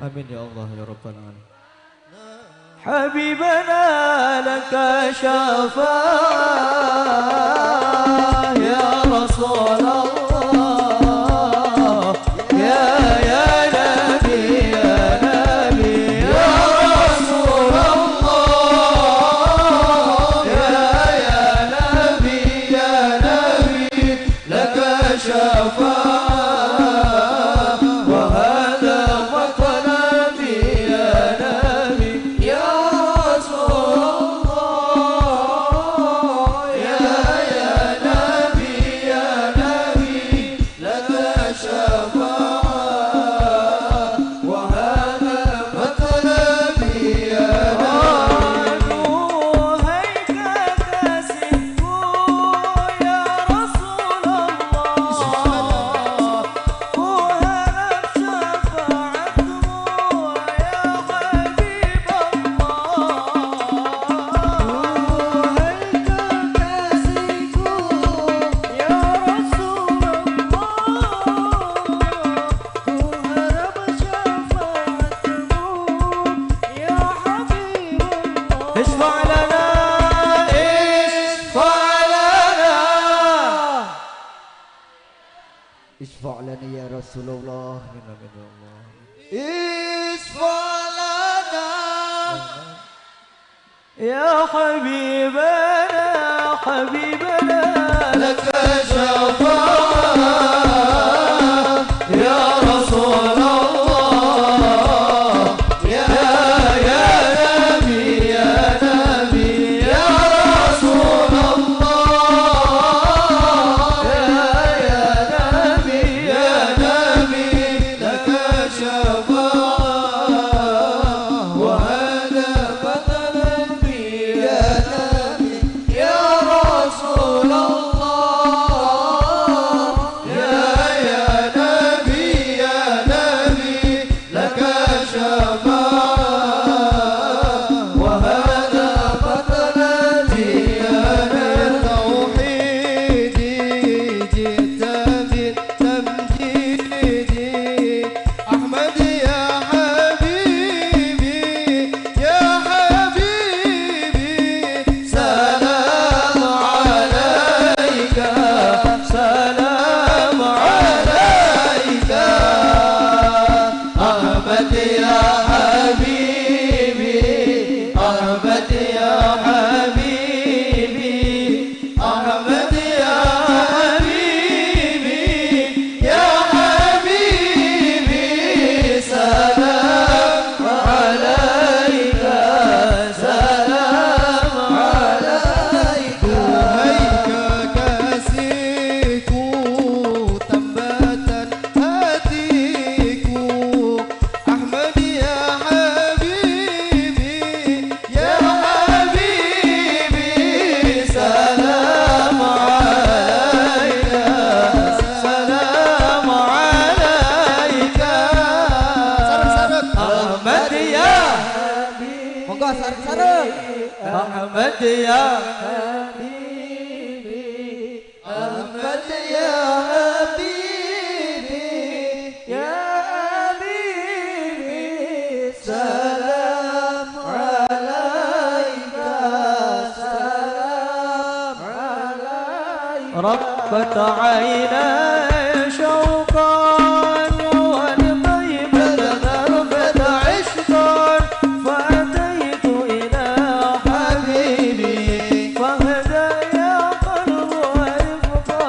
Amin ya Allah ya Rabbal Alamin. Habibana laka syafa'ah ya Rasulullah. Ya, ya Nabi, ya Nabi, ya Rasulullah. Ya, ya Nabi, ya Nabi. لك شفاعة وهذا مطلبي يا نبي يا رسول الله. يا، يا نبي، يا نبي، لك شفاعة وهذا مطلبي يا نبي. اشفع لنا، اشفع لنا. اشفع لنا يا رسول الله. آمين، آمين يا الله. اشفع لنا. يا حبيبنا، حبيبنا، لك شفاعة يا رسول الله. يا، يا نبي، يا نبي، يا رسول الله. يا، يا نبي، يا نبي، لك شفاعة وهذا مطلبي يا نبي يا رسول الله. يا، يا نبي، يا نبي، لك شفاعة وهذا مطلبي يا نبي. توحيدي جئت بالتمجيد. أحمد يا حبيبي، يا حبيبي، سلام عليك، سلام عليك. أحمد يا حبيبي، أحمد يا حبيبي، أحمد يا حبيبي، يا حبيبي، سلام عليك، سلام عليك. Duhai kekasihku, tambatan hatiku, Ahmad ya habibi, ya habibi, salam alaika, salam alaika. Sarap, sarap. Ahmad ya habibi. Monggo sarap, sarap. Ahmad ya habibi. Ahmad ya habibi, ya habibi, salam alaika, salam alaika. ربت عيناي شوقا والطيبة ذربت عشقا فأتيت إلى حبيبي فاهدى يا قلب رفقا.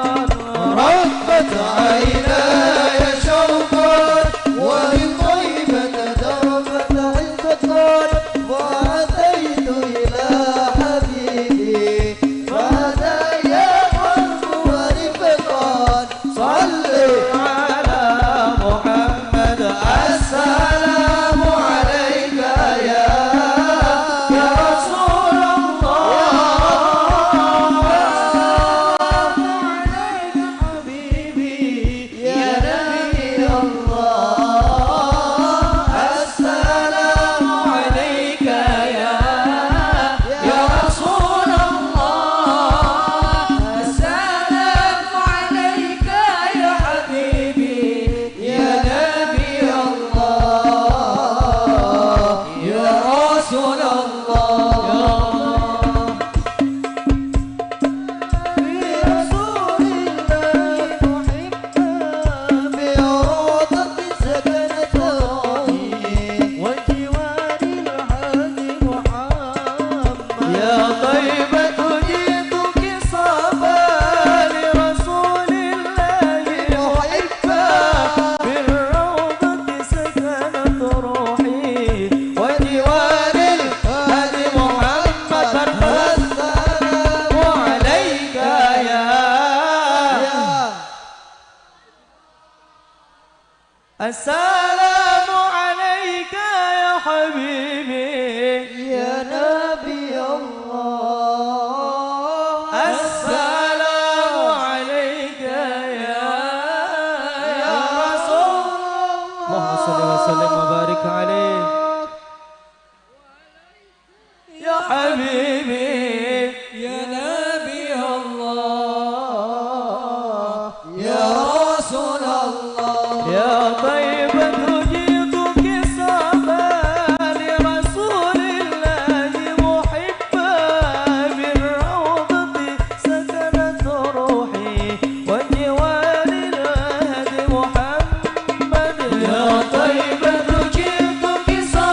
ربت عيناي على محمد. السلام عليك يا، يا رسول الله. السلام عليك حبيبي يا نبي الله. السلام عليك يا، يا رسول الله. السلام عليك يا حبيبي يا نبي الله، يا رسول الله. برسول الله محبا، بروضة سكنت روحي، وجوار الهادي محمد. يا طيبة جئتك صبا، لرسول الله محبا، بالروضة سكنت روحي، وجوار الهادي محمد. السلام عليك يا، السلام عليك يا حبيبي يا نبي الله. السلام عليك يا، يا رسول الله. اللهم صل وسلم وبارك عليه. يا حبيبي يا نبي الله، يا رسول الله. يا طيبة جئتك صبا، لرسول الله محبا، بالروضة سكنت روحي، وجوار الهادي محمد. يا طيبة جئتك صبا،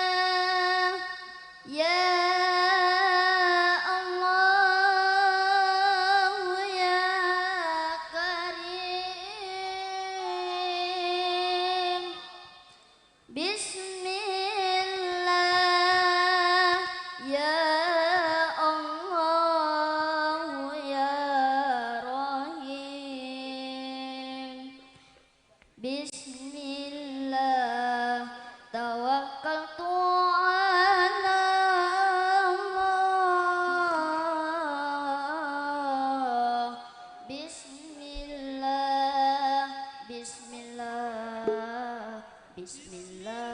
Bismillah, ya Allah, ya Karim. Bismillah, ya Allah, ya Rahim. Bismillah, tawakkaltu ala Allah. Bismillah, bismillah, bismillah.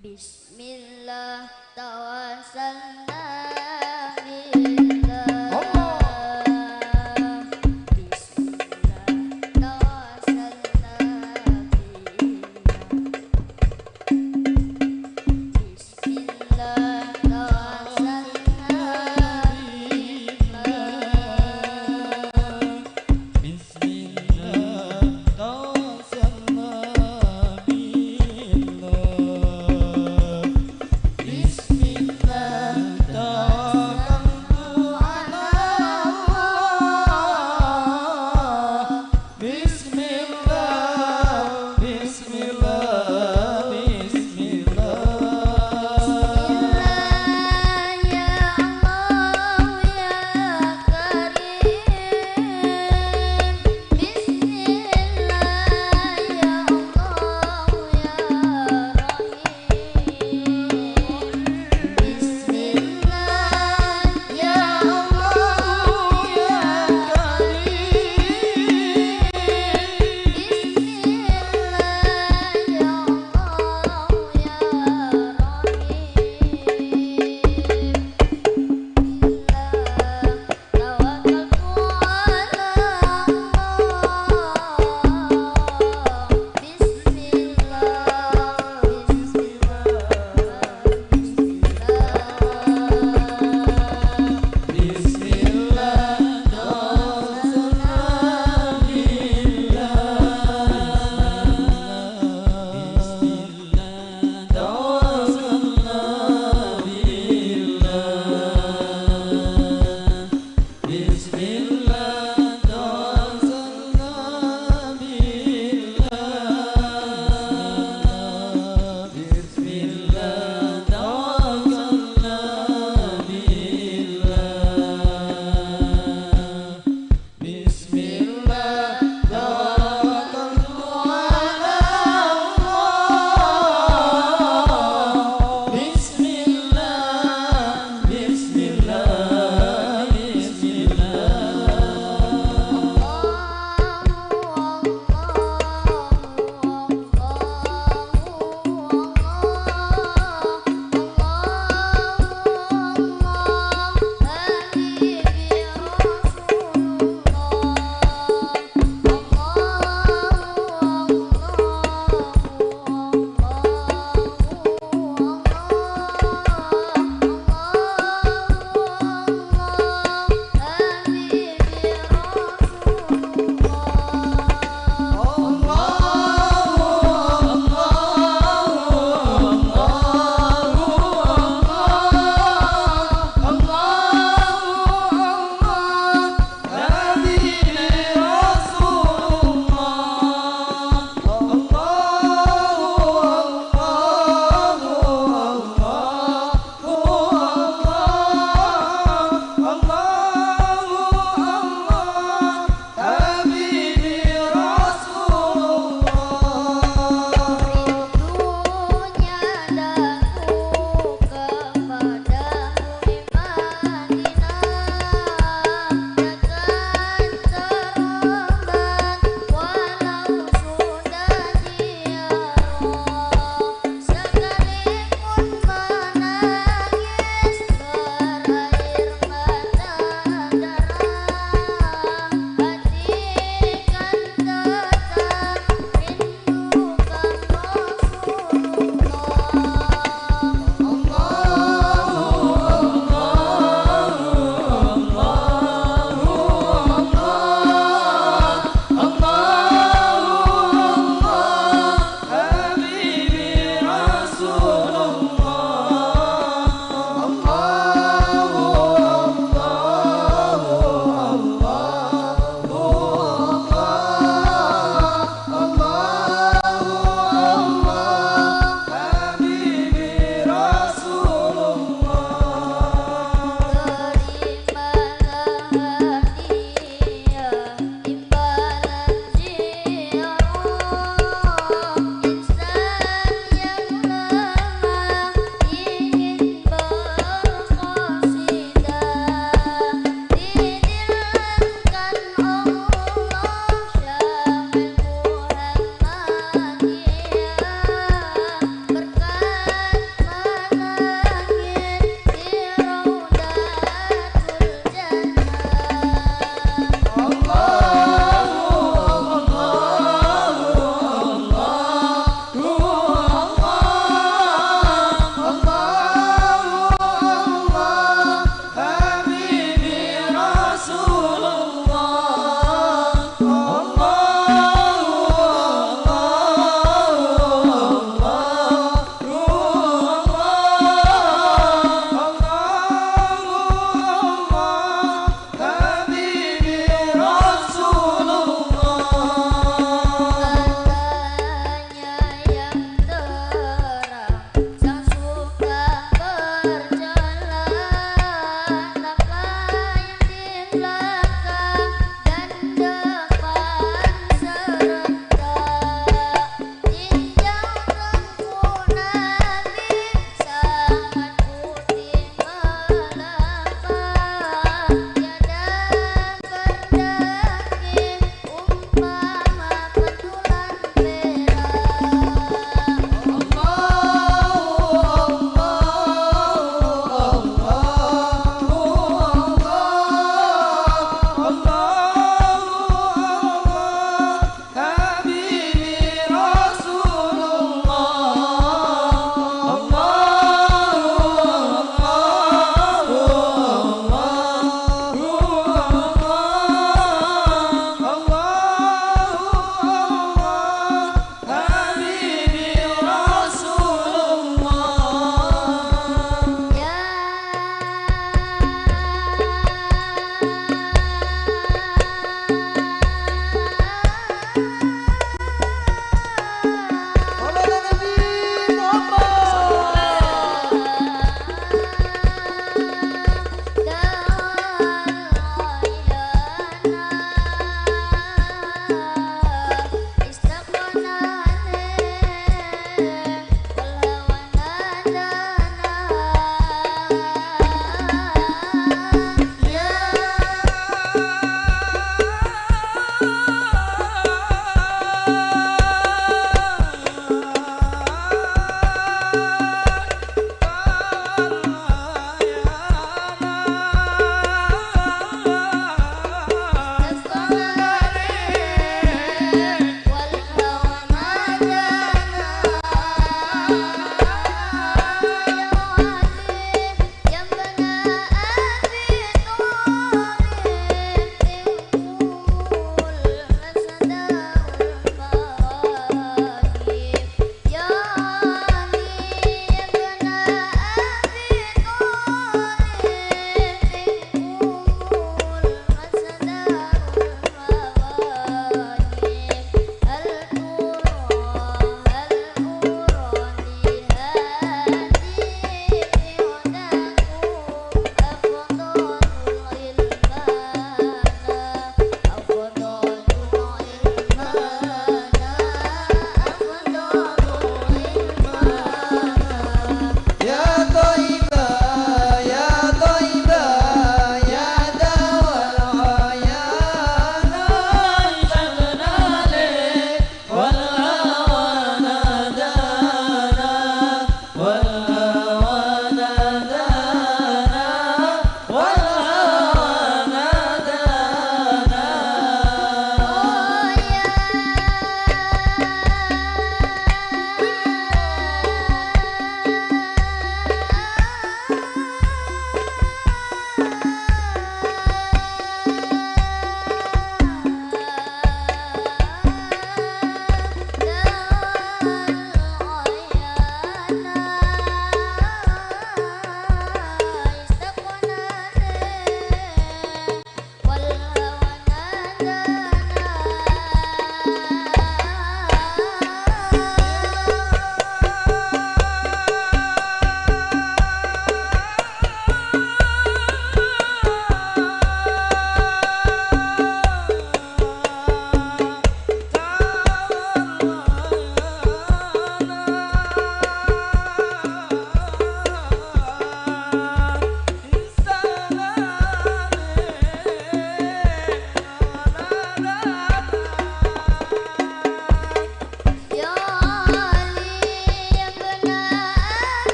Bismillah, tawassalna billah. Bismillah, tawassalna billah. Bismillah, tawassalna billah. Bismillah, tawassalna billah.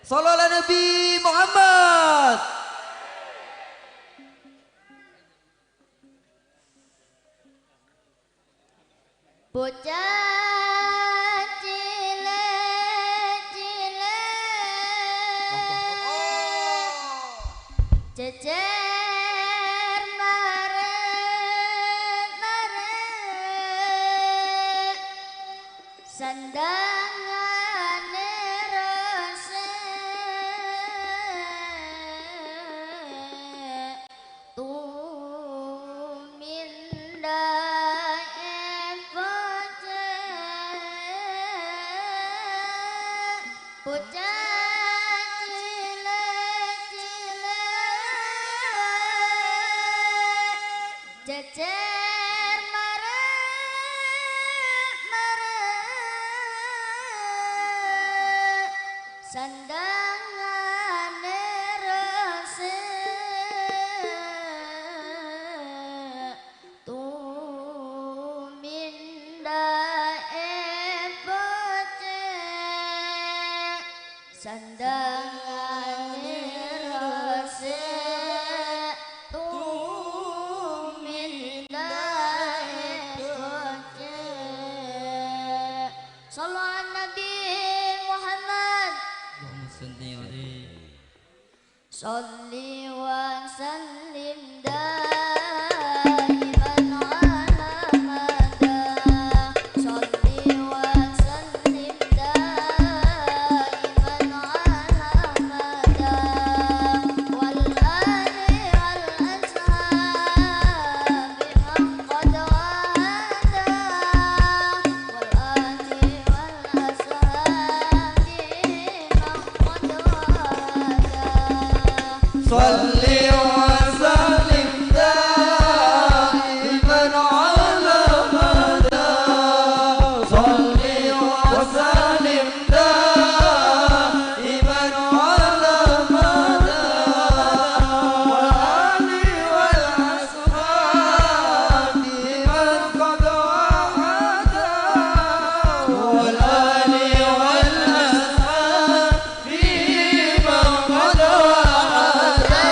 Shallallahu ala Nabi Muhammad. Bocah cilik-cilik jejer marik-marik sandangane resik. Tumindae bocah, bocah cilik-cilik jejer marik-marik sandangane resik. Tumindae bocah sandangane resik. Tumindae bocah. Shallu ala Nabi Muhammad. Allahumma shalli alaihi. Shalli wa sallim daiman ala mada. Shalli wa sallim daiman ala mada. Wal ali wal ashabi man qad wahada. Wal ali wal ashabi man qad wahada. صل وسلم دائما على مدى. صل وسلم دائما على مدى. والآل والأصحاب من قد وحدا. والآل والأصحاب فيمن قد وحدا.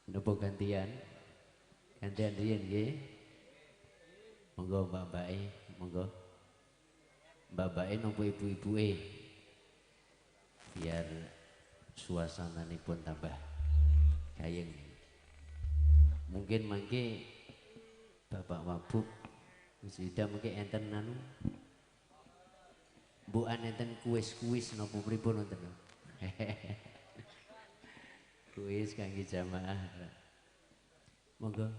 Nopo gantian? Gantian riyen nggih. Monggo mbak-mbake, monggo. Mbak-mbake nopo ibu-ibuke? Biar suasananipun tambah gayeng. Mungkin mangke Bapak Wabuk wis ida mungkin enten anu. Mbukan enten kuis-kuis nopo pripun wonten? Kuis kangge jamaah. Monggo.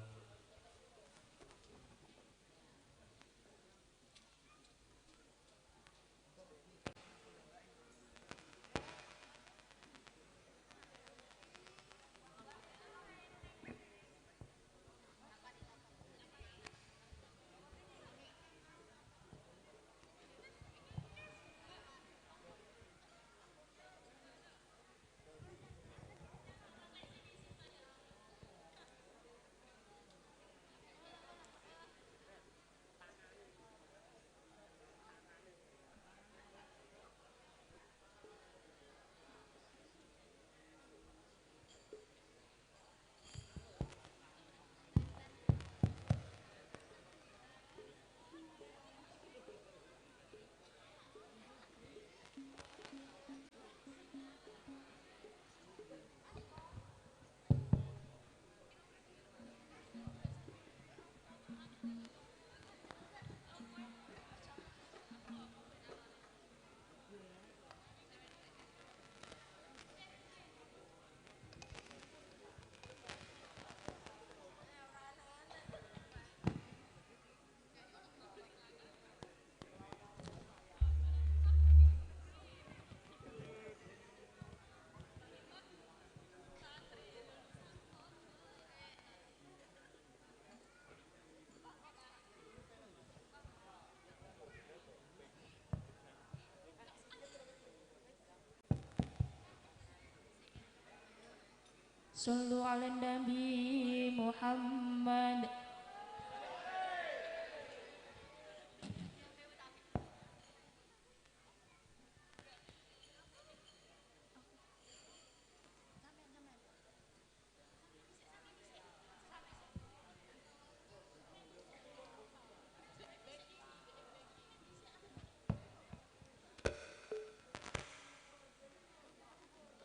Sallu ala Nabi Muhammad.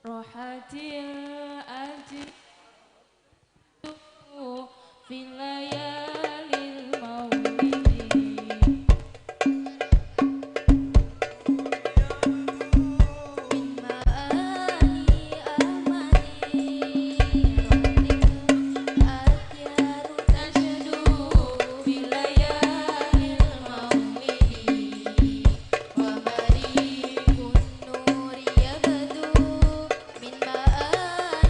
Rohatil aji fi layalil maulidi. Min ma'ani ahmadi atyaru tajdu fi layalil maulidi. Wa marikun nuri yabdu min ma'ani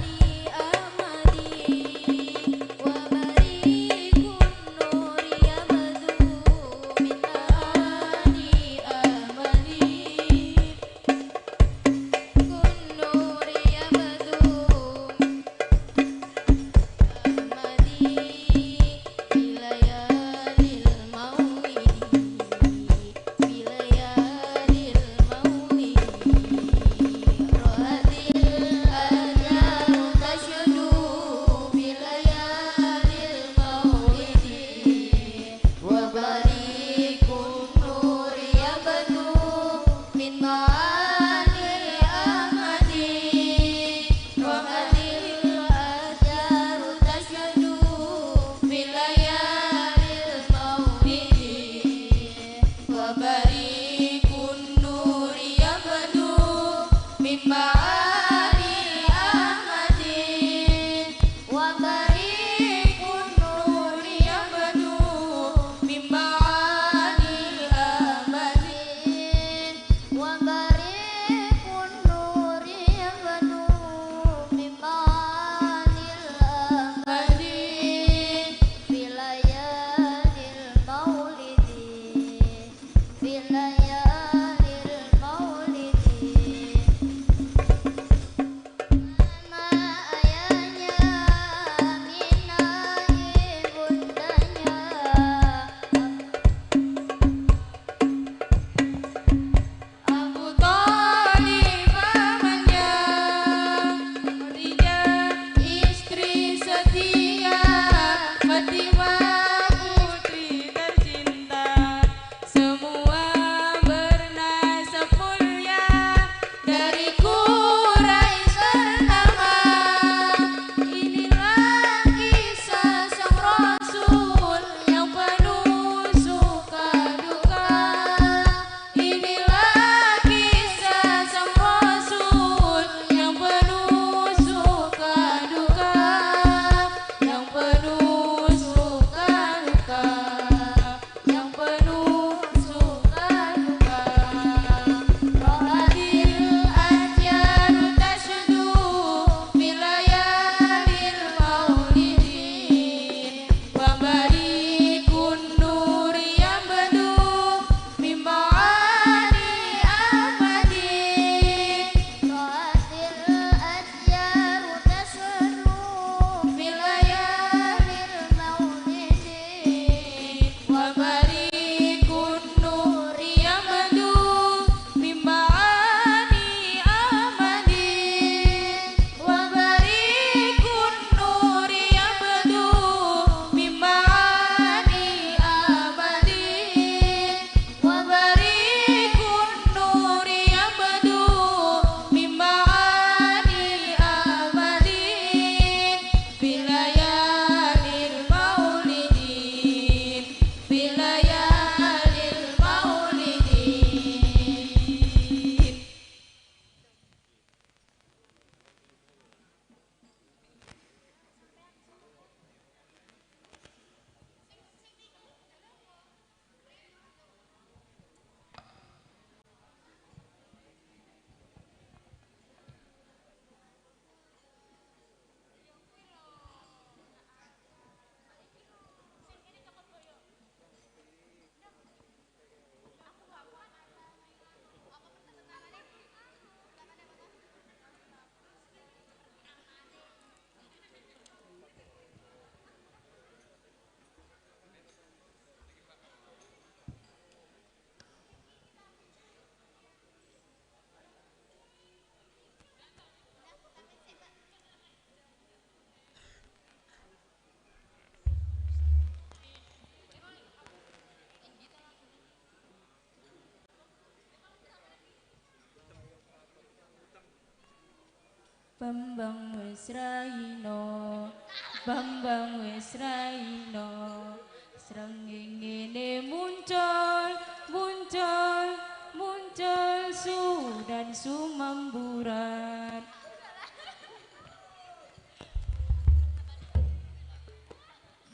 Barikun nuri yabdu min ma'ani Ahmadi, wa barikun nuri yabdu min ma'ani Ahmadi, wa barikun nuri yabdu min ma'ani Ahmadi, fi layalil maulidi. Fi layalil maulidi. Bambang wis raino, Bambang wis raino, srengenge muncul, muncul, muncul sudan sumamburan.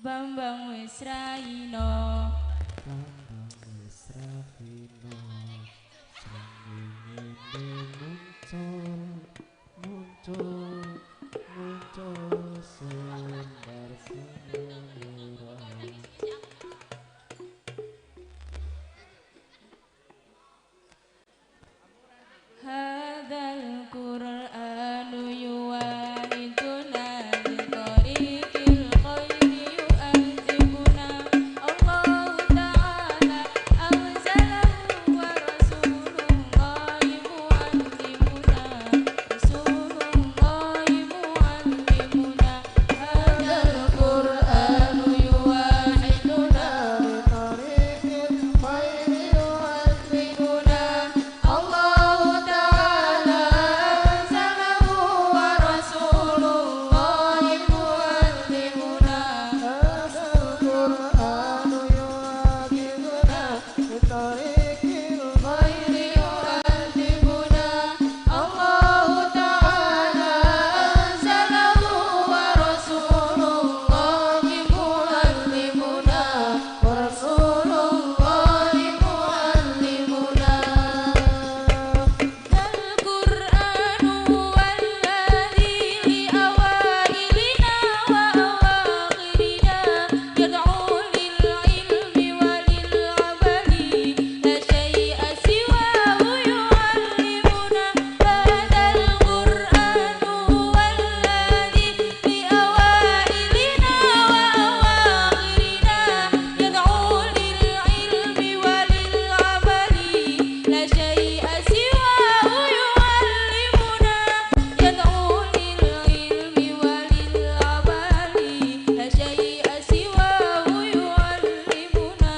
Bambang wis raino. Bambang wis raino. Srengenge muncul, muncul, muncul sumber sumur. Hadzal Qur'anu yuwahhiduna li thariqil khairi yu'adzibuna. Allahu ta'ala anzalahu wa rasulullahi mu'allimuna. Rasulullahi mu'allimuna. Hadzal Qur'anu yuwahhiduna li thariqil khairi yu'adzibuna. Allahu ta'ala anzalahu wa rasulullahi mu'allimuna. Hadzal Qur'anu yuwahhiduna. Bitariqil khairi yu'adzibuna. Allahu ta'ala anzalahu wa rasulullahi mu'allimuna. Wa rasulullahi mu'allimuna. Al-Qur'anu huwalladzi li awailina wa awakhirina yad'u lil ilmi wa lil amali, la syai'a siwahu yu'allimuna. Hadzal Qur'anu huwalladzi li awailina wa awakhirina yad'u lil ilmi wa lil amali, la syai'a siwahu yu'allimuna. Yad'u lil ilmi wa lil amali, la syai'a siwahu yu'allimuna.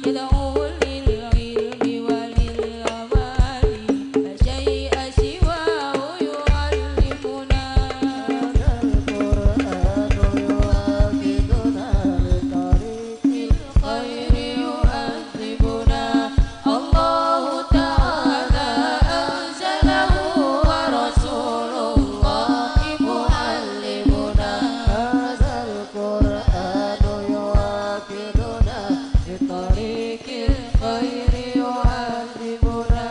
Yad'u lil ilmi wa lil amali, la syai'a siwahu yu'allimuna. Hadzal Qur'anu yuwahhiduna li thariqil khairi yu'adzibuna. Allahu ta'ala anzalahu wa rasulullahi mu'allimuna. Hadzal Qur'anu yuwahhiduna li thariqil khairi yu'adzibuna.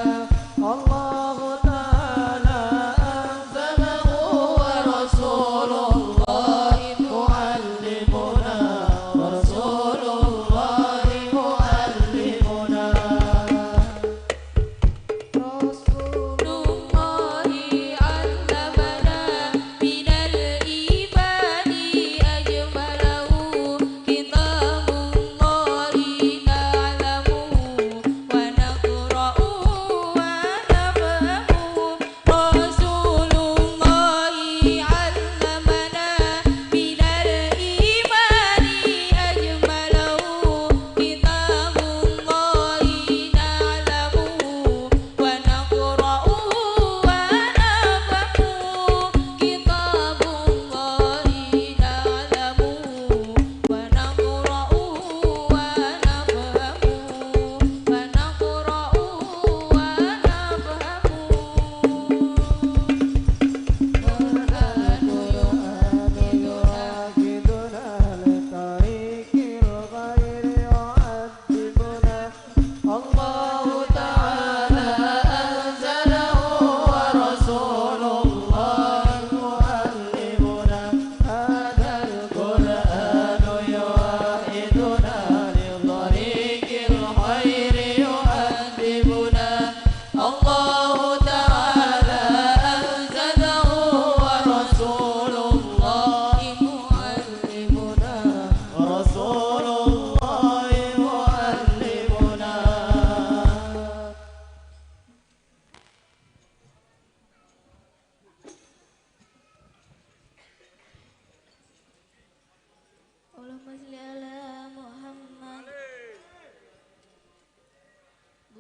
Allahu ta'ala anzalahu wa rasulullahi mu'allimuna. Rasulullahi mu'allimuna. Rasulullahi 'allamana minal imani ajmalahu. Kitabullahi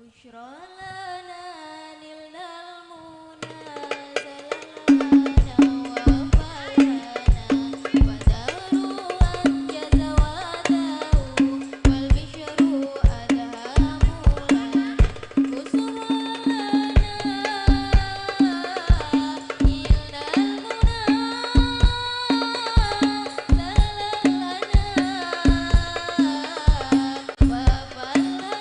بشرى لنا نلنا المنى زللنا وفلنا فدار أنجز وعده والبشر أدهم لنا بشرى لنا نلنا المنى زللنا وفلنا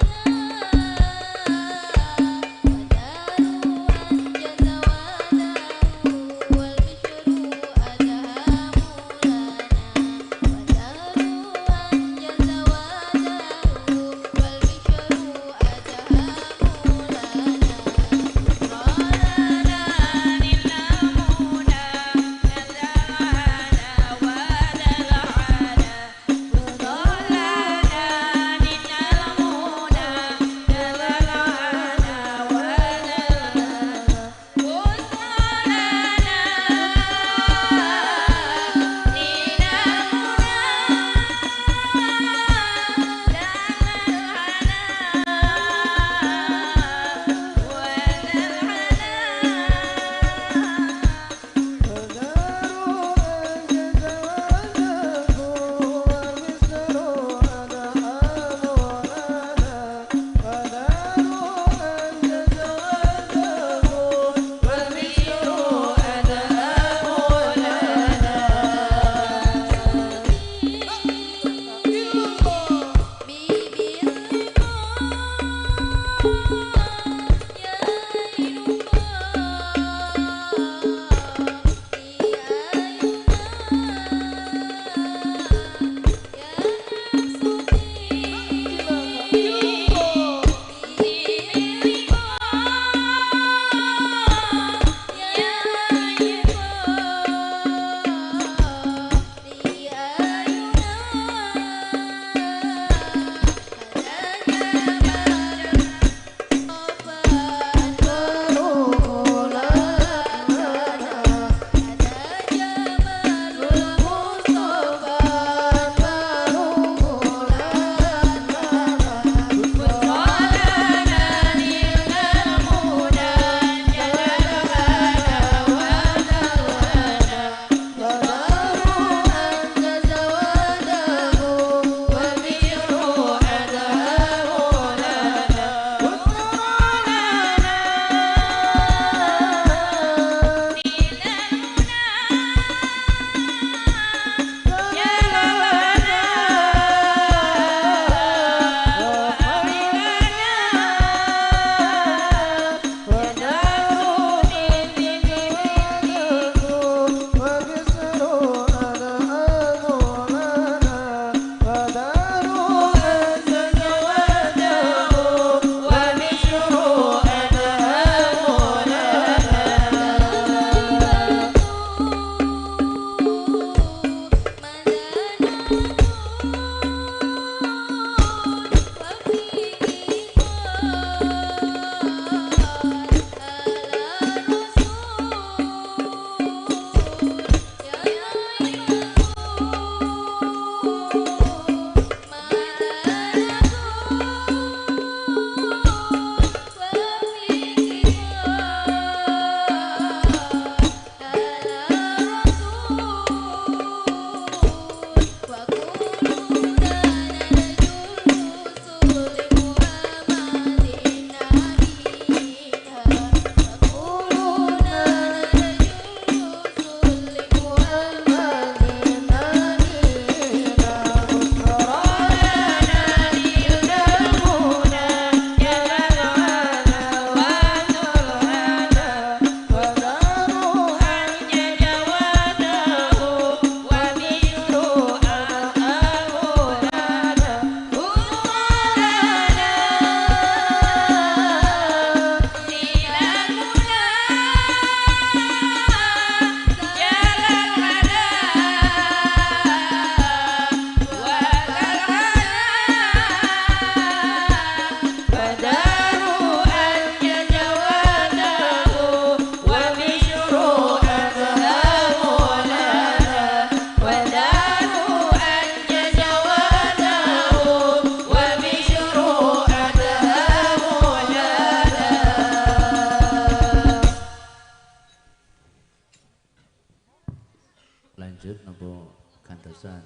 San.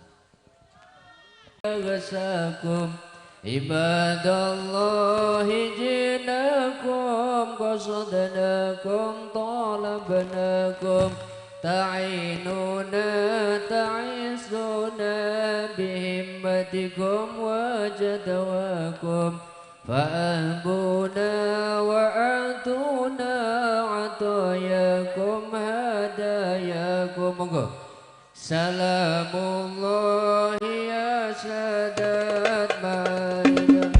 غثاكم عباد الله جئناكم قصدناكم طالبناكم تعينونا تعزونا بهمتكم وجدواكم فأهبونا وأعطونا عطاياكم هداياكم. Monggo. سلام الله يا سادات مالك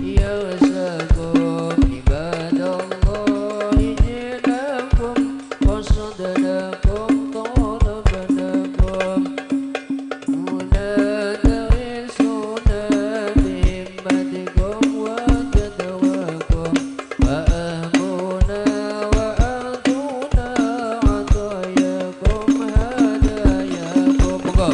يا سكون عباد الله جئناكم قصدناكم طالبناكم هنا تغيثونا بهمتكم وجدواكم فأهبونا وأعطونا عطاياكم هداياكم. Monggo.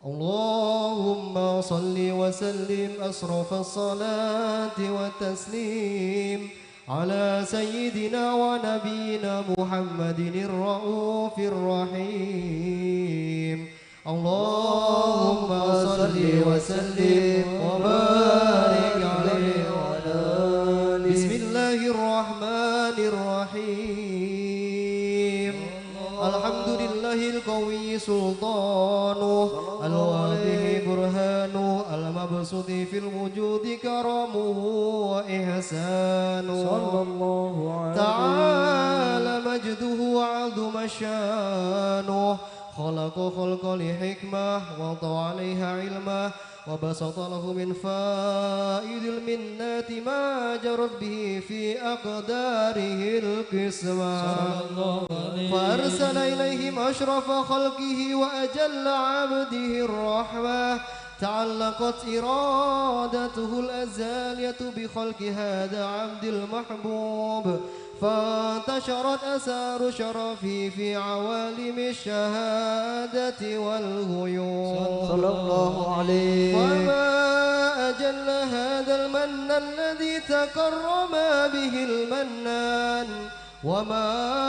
اللهم صل وسلم أشرف الصلاة والتسليم على سيدنا ونبينا محمد الرؤوف الرحيم. اللهم صل وسلم وبارك عليه وعلى آله. بسم الله الرحمن الرحيم. الحمد لله القوي سلطانه، الواضح برهانه، المبسوط في الوجود كرمه وإحسانه. صلى الله عليه. تعالى مجده وعظم شانه، خلق خلقا لحكمة ووضع عليها علمه، وبسط له من فائض المنة ما جرت به في أقداره القسمة. صلى الله عليه. فأرسل إليهم أشرف خلقه وأجل عبده الرحمة، تعلقت إرادته الأزلية بخلق هذا عبد المحبوب، فانتشرت آثار شرفه في عوالم الشهادة والغيوب. صلى الله عليه. وما أجل هذا المن الذي تكرم به المنان، وما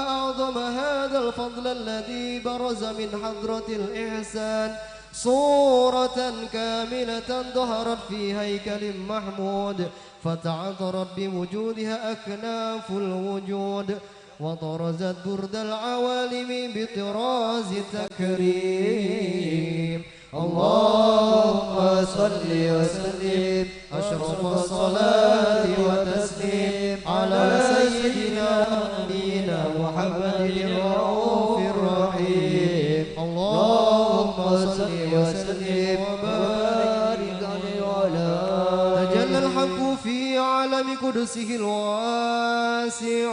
أعظم هذا الفضل الذي برز من حضرة الإحسان صورة كاملة ظهرت في هيكل محمود، فتعطرت بوجودها أكناف الوجود، وطرزت برد العوالم بطراز تكريم. اللهم صل وسلم أشرف الصلاة والتسليم على سيدنا ونبينا محمد الرؤوف الرحيم. اللهم صل وسلم وبارك عليه وعلى آله. تجلى الحق في عالم قدسه الواسع،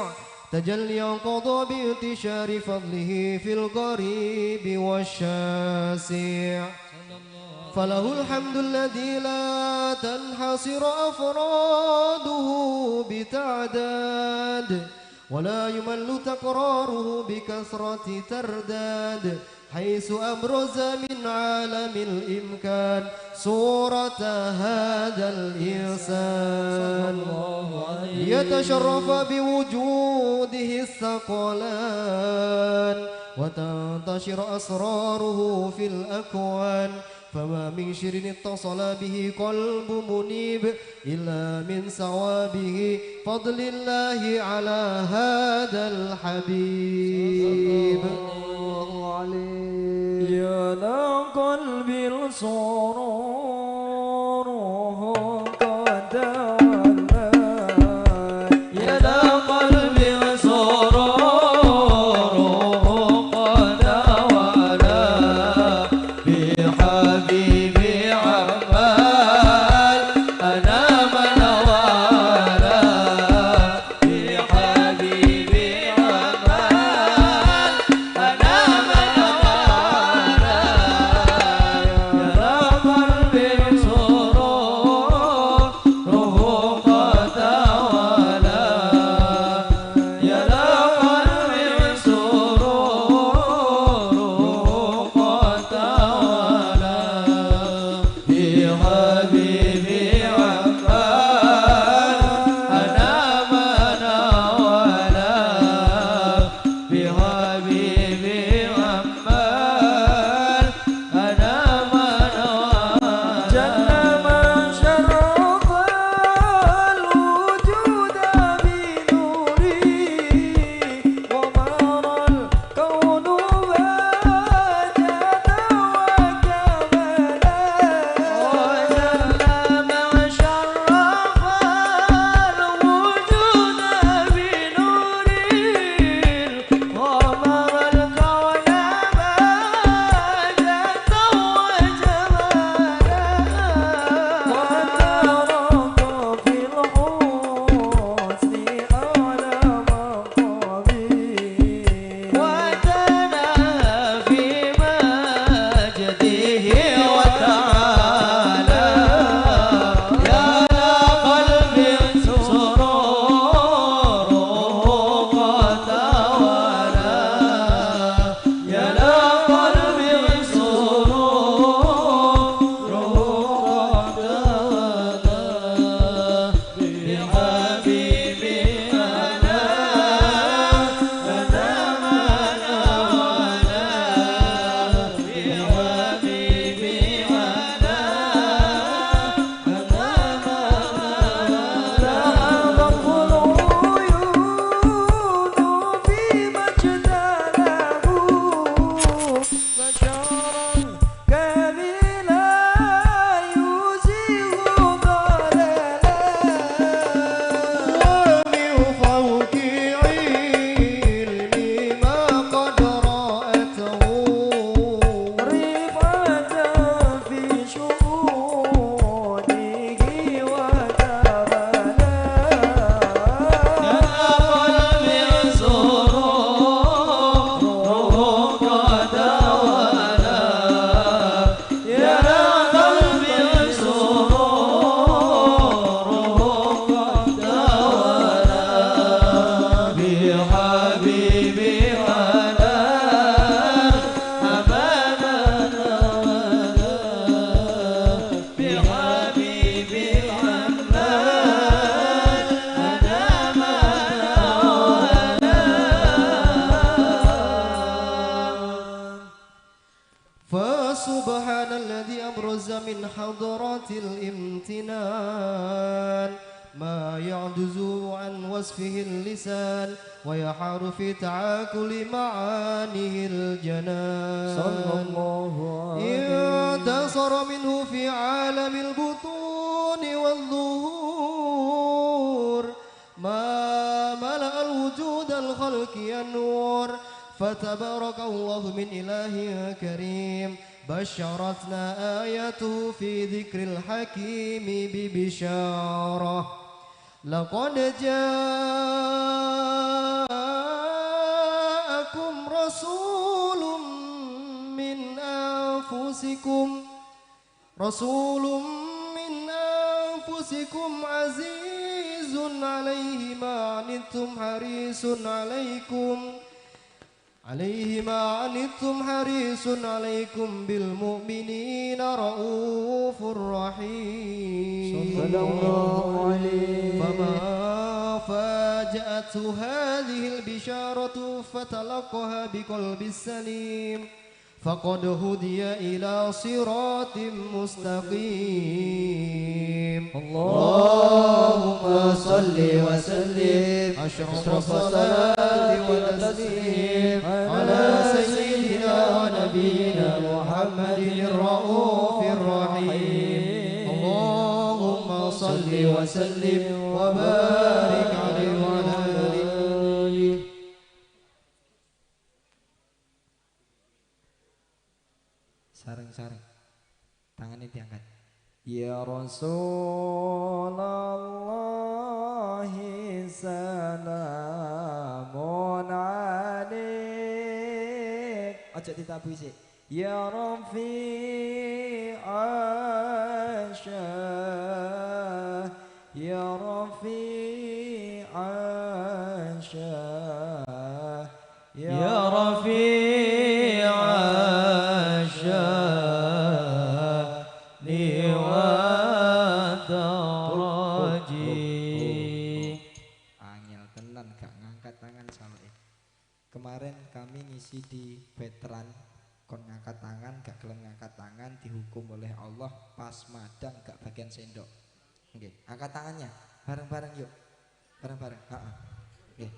تجليا قضى بانتشار فضله في القريب والشاسع. فله الحمد الذي لا تنحصر أفراده بتعداد، ولا يمل تكراره بكثرة ترداد، حيث أبرز من عالم الإمكان صورة هذا الإنسان، صلى الله عليه. ليتشرف بوجوده الثقلان، وتنتشر أسراره في الأكوان، فما من شر اتصل به قلب منيب إلا من سوى به فضل الله على هذا الحبيب. صلى الله عليه. يا ذا قلب سروره قد تولى. يا ذا قلب سروره قد تولى. بحبيبي عمال أنا من والاه. بحبيبي عمال أنا من والاه. يا ذا قلب حضرة الامتنان ما يعجز عن وصفه اللسان ويحار في تعاقل معانيه الجنان. صلى الله عليه. انتصر منه في عالم البطون والظهور ما ملأ الوجود الخلق أنوار، فتبارك الله من إله كريم، بشرتنا آياته في ذكر الحكيم ببشارة. لقد جاءكم رسول من أنفسكم رسول من أنفسكم عزيز عليه ما عنتم حريص عليكم، عليه ما عنتم حريص عليكم بالمؤمنين رءوف رحيم. صلى الله عليه. فمن فاجأته هذه البشارة فتلقاها بقلب سليم، فقد هدي إلى صراط مستقيم. اللهم صل وسلم أشرف الصلاة والتسليم على سيدنا ونبينا محمد الرؤوف الرحيم. اللهم صل وسلم وبارك عليه وعلى آله. Sareng-sareng. Tangannya diangkat. Ya Rasulullah, salamun alaik. Aja ditabui sik. Ya Rafi'al Syah, ya Rafi'al Syah. Ya rafi'asy sya'ni wa daraji. Angel tenan gak ngangkat tangan saluke. Kemarin kami ngisi di veteran, kon ngangkat tangan, gak gelem ngangkat tangan, dihukum oleh Allah, pas madang gak bagian sendok. Nggih, angkat tangannya. Bareng-bareng yuk. Bareng-bareng. Heeh. Nggih.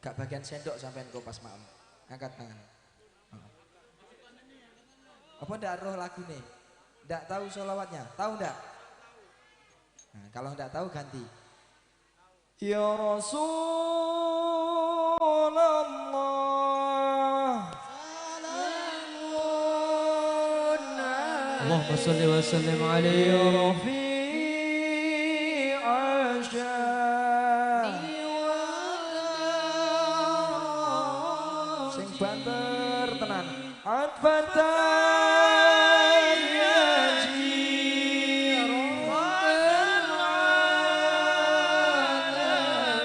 Gak bagian sendok sampean kok pas maem. Angkat tangan. Heeh. Apa ndak roh lagune? Ndak tahu sholawatnya? Tahu ndak? Nah, kalau ndak tahu ganti. Ya Rasulullah. Salamun alaik. Allahumma shalli wa sallim alaihi. Ya Rafi'asy sya'ni wa daraji. Sing banter tenan. Atfatan ya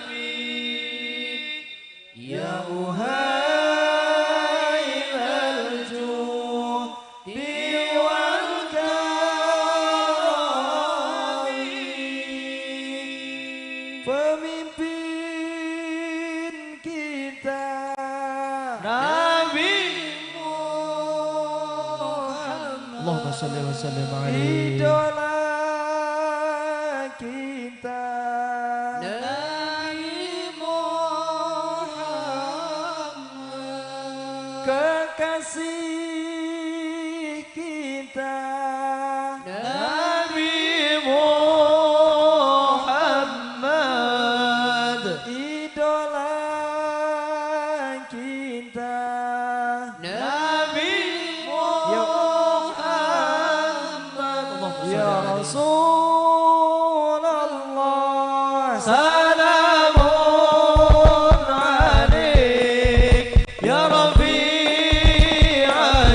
alamin, ya muhailal judi wal karami. Pemimpin kita Nabi Muhammad. Allahumma shalli wa sallim alaihi. Idola kita Nabi Muhammad. Kekasih kita Nabi Muhammad. Idola kita Nabi Muhammad. Ya Rasulullah, salamun alaik. Ya Rafi'al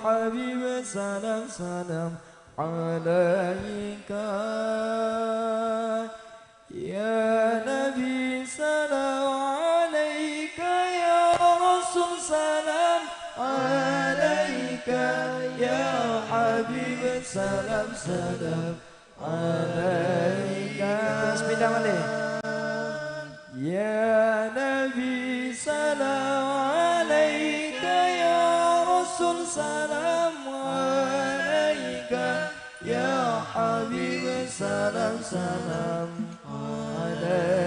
Habib, salam, salam alaika. Ya Nabi, salam alaika. Ya Rasul, salam alaika. Ya Habib, salam, salam alaika. Sepindah balik. Ya Nabi, salam alaika. Ya Rasul, salam alaika. Ya Habib, salam, salam alaika.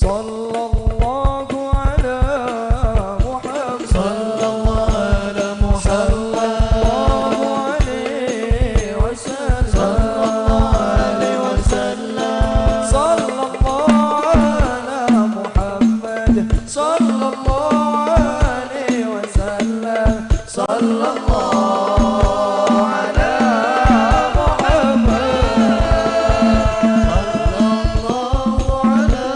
Sallallahu ala Muhammad. Sallallahu ala Muhammad. Sallallahu alaihi wasallam. Sallallahu alaihi wasallam. Sallallahu ala Muhammad. Sallallahu alaihi wasallam. Sallallahu ala Muhammad. Sallallahu ala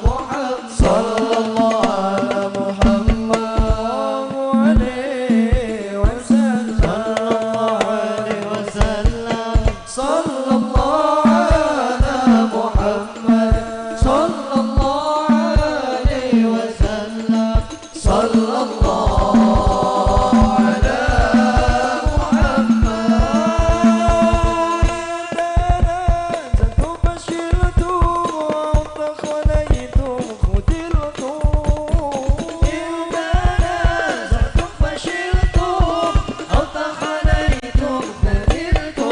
Muhammad. Sallallahu ala Muhammad. Sallallahu alaihi wasallam. Sallallahu alaihi wasallam. Sallallahu ala Muhammad. Sallallahu alaihi wasallam. Sallallahu ala Muhammad. Tanazaltum fashiltum wa takhadaitum khudiltum. Tanazaltum fashiltum wa takhadaitum khudiltum.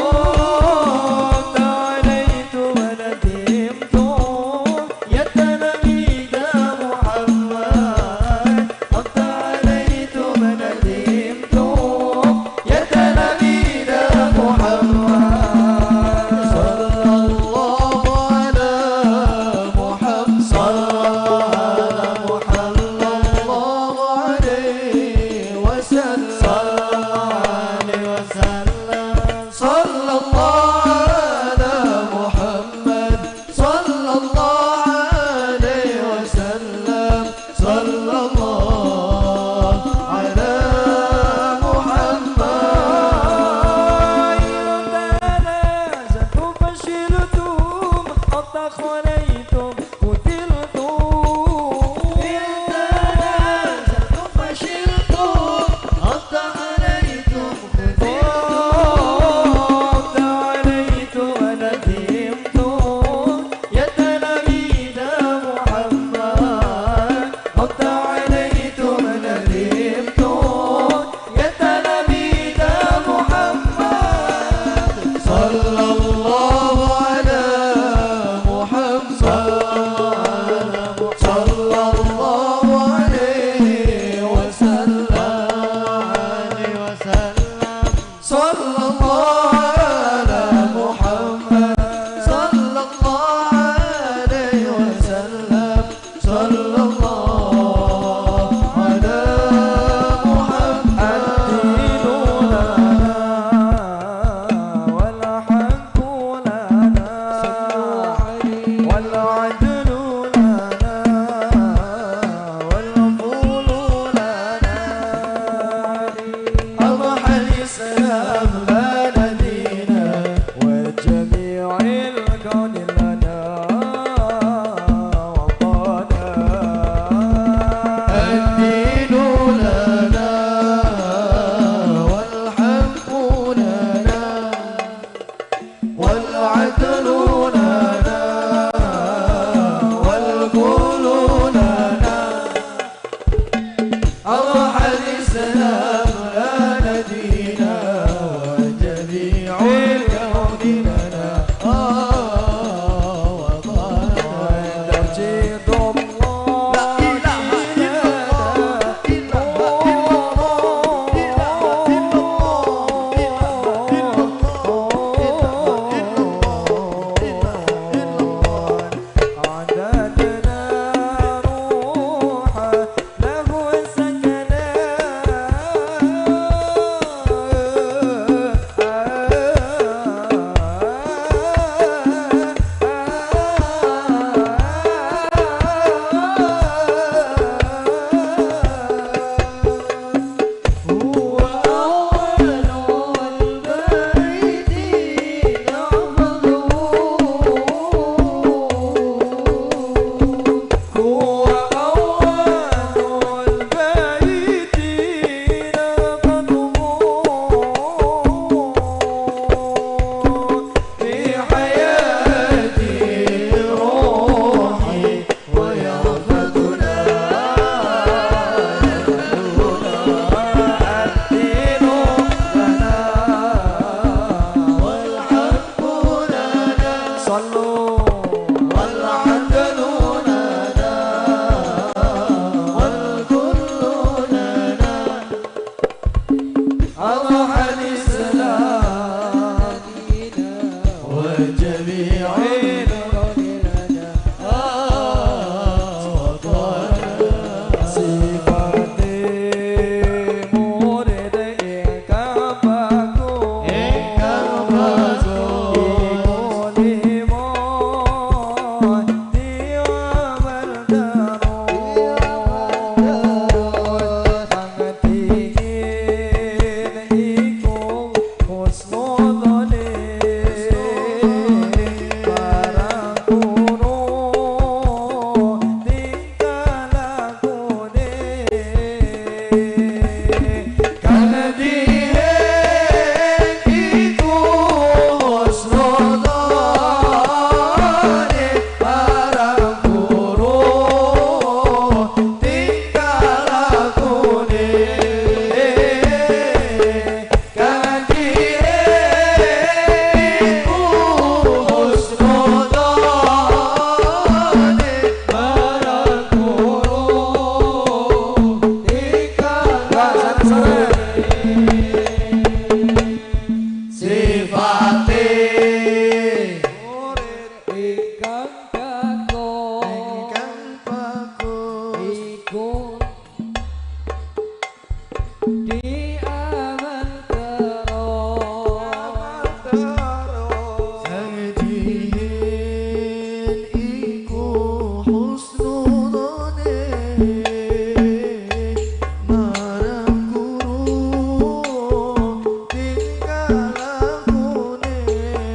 Ta'alaytum nadimtum. Ya Nabi Muhammad, ta'alaytum nadimtum. Ya Nabi Muhammad, sallallahu ala Muhammad, sallallahu alaihi wasallam, sallallahu alaihi wasallam. Sallallahu ala Muhammad, sallallahu alaihi wasallam, sallallahu ala Muhammad. Tanazaltum fashiltum, wa takhadaitum khudiltum. Tanazaltum fashiltum, wa takhadaitum khudiltum. Ta'alaytum nadimtum. Ya Nabi Muhammad, ta'alaytum nadimtum. Ya Nabi Muhammad, sallallahu ala Muhammad, sallallahu alaihi wasallam. Sallallahu ala Muhammad, sallallahu alaihi wasallam, sallallahu ala Muhammad. Ad-dinu lana wal haqqu lana wal adlu lana wal fadlu lana. أضحى الإسلام لنا دينا وجميع الكون لنا وطنا. الدين لنا والحق لنا والعدل لنا والكل لنا. أضحى الإسلام لنا دينا وجميع الكون لنا وطنا. لا إله إلا الله، إله إلا الله، إله إلا الله، إله إلا الله، إله إلا الله.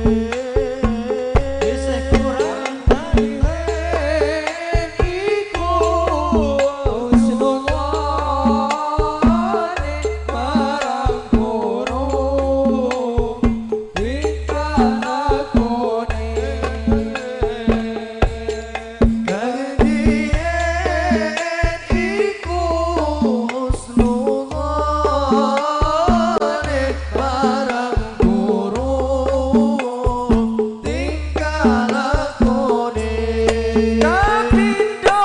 Sing kurang tadi iku husnuzane marang guru, tingkah lakone. Kang biyen iku husnuzane marang guru, tingkah lakone. Kapindo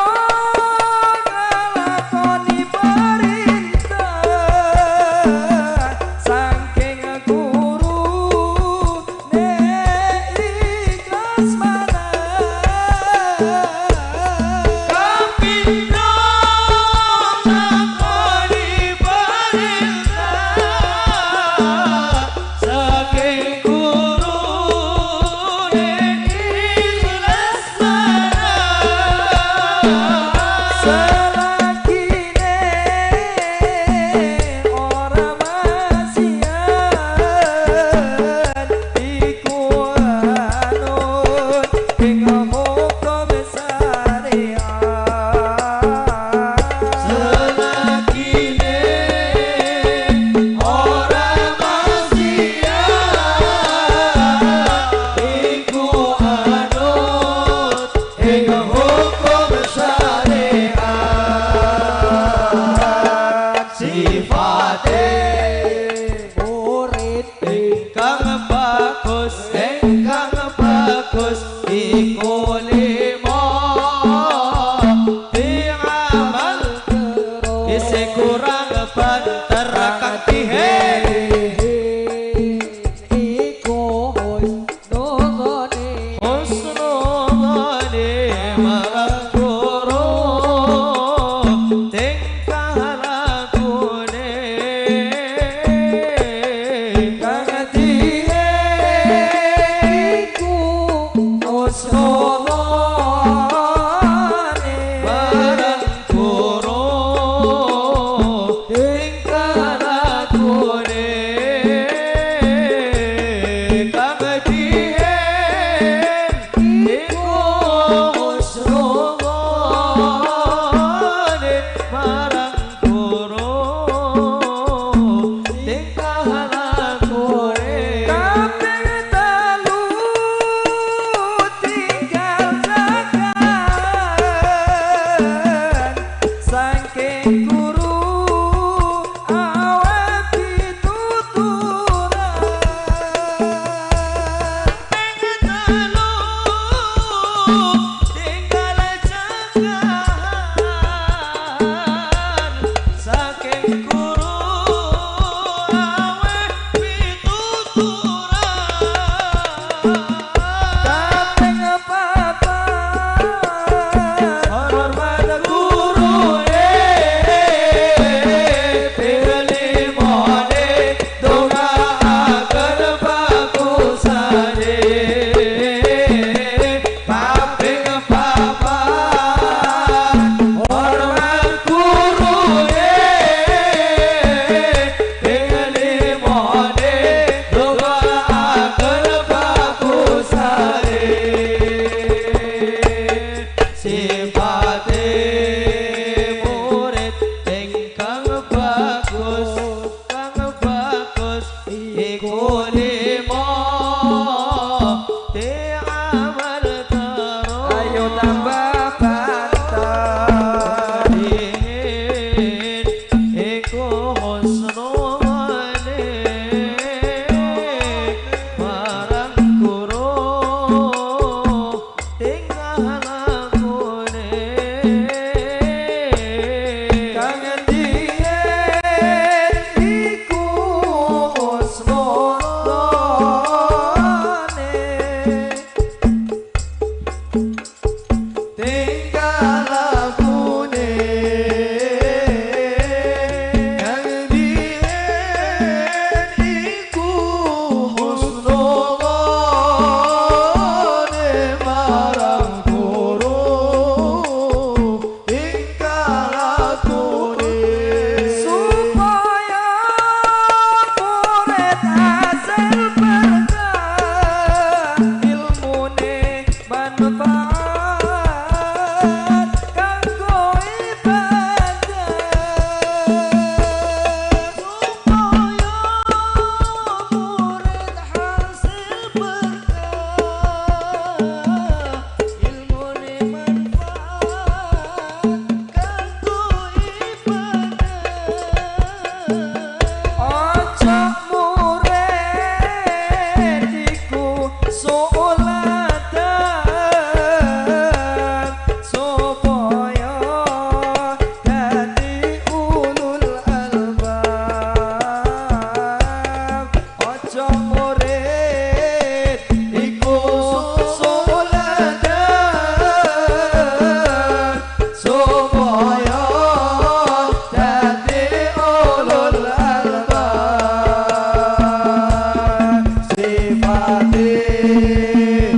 nglakoni perintah saking guru ne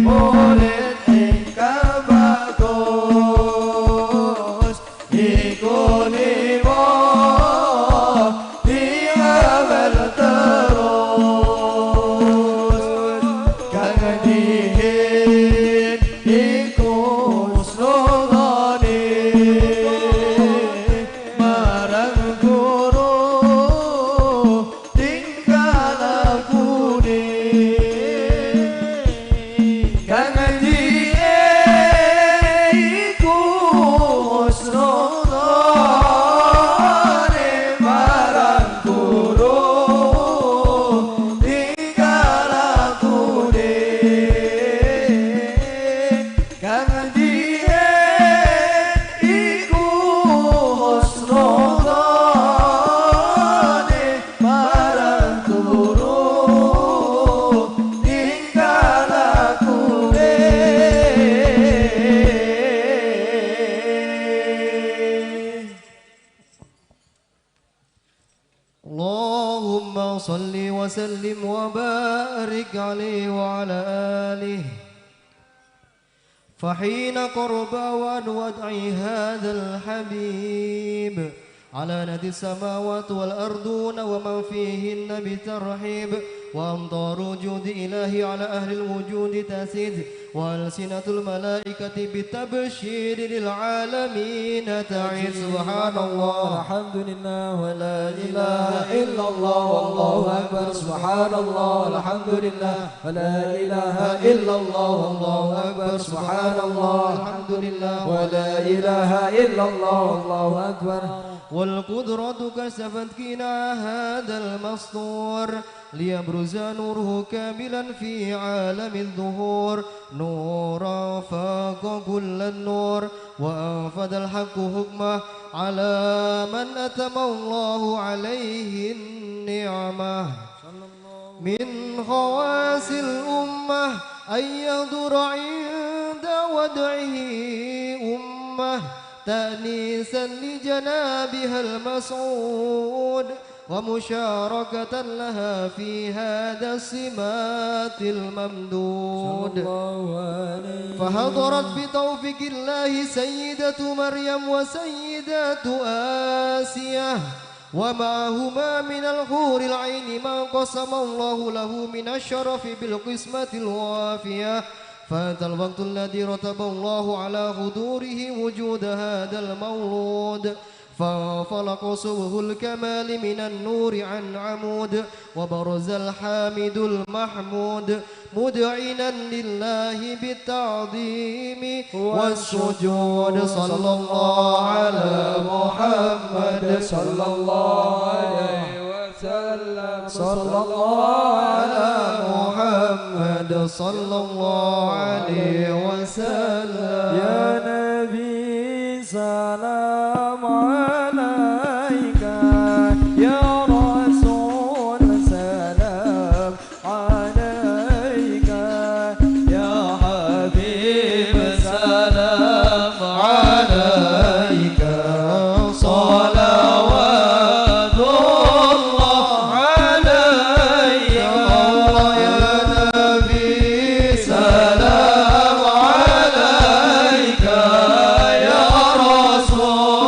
Murid ingkang bagus, iku limo diawal terus. Kang dihin iku husnul dhani marang guru, tingkah lakune. Kang dihin iku husnul dhani marang guru, tingkah lakune. Kang dihin iku husnul dhani marang guru, tingkah lakune. اللهم صل وسلم وبارك عليه وعلى آله. فحين قرب وأن وضع هذا الحبيب على نادي السماوات والأرضون ومن فيهن بترحيب، وأمطار جود إلهي على أهل الوجود تسيد، وألسنة الملائكة بالتبشير للعالمين تعيد. سبحان الله، الحمد لله، ولا إله إلا الله، والله أكبر، سبحان الله، الحمد لله، ولا إله إلا الله، والله أكبر، سبحان الله، الحمد لله، ولا إله إلا الله، والله أكبر. والقدرة كشفت غنى هذا المستور، ليبرز نوره كاملا في عالم الظهور، نورا فاق كل النور، وأنفذ الحق حكمه على من أتم الله عليه النعمة. من خواص الأمة أن يحضر عند وضعه أمة تأنيسا لجنابها المسعود، ومشاركة لها في هذا السمات الممدود. صلى الله عليه. فحضرت بتوفيق الله سيدة مريم وسيدة آسيا، ومعهما من الحور العين ما قسم الله له من الشرف بالقسمة الوافية. فأتى الوقت الذي رتب الله على حضوره وجود هذا المولود، فانفلق صبح الكمال من النور عن عمود، وبرز الحامد المحمود مذعنا لله بالتعظيم والسجود. صلى الله على محمد، صلى الله عليه وسلم، صلى الله على محمد، صلى الله عليه وسلم. يا نبي سلام عليك، يا رسول سلام عليك، يا حبيب سلام عليك، صلوات الله عليك. يا نبي سلام عليك، يا رسول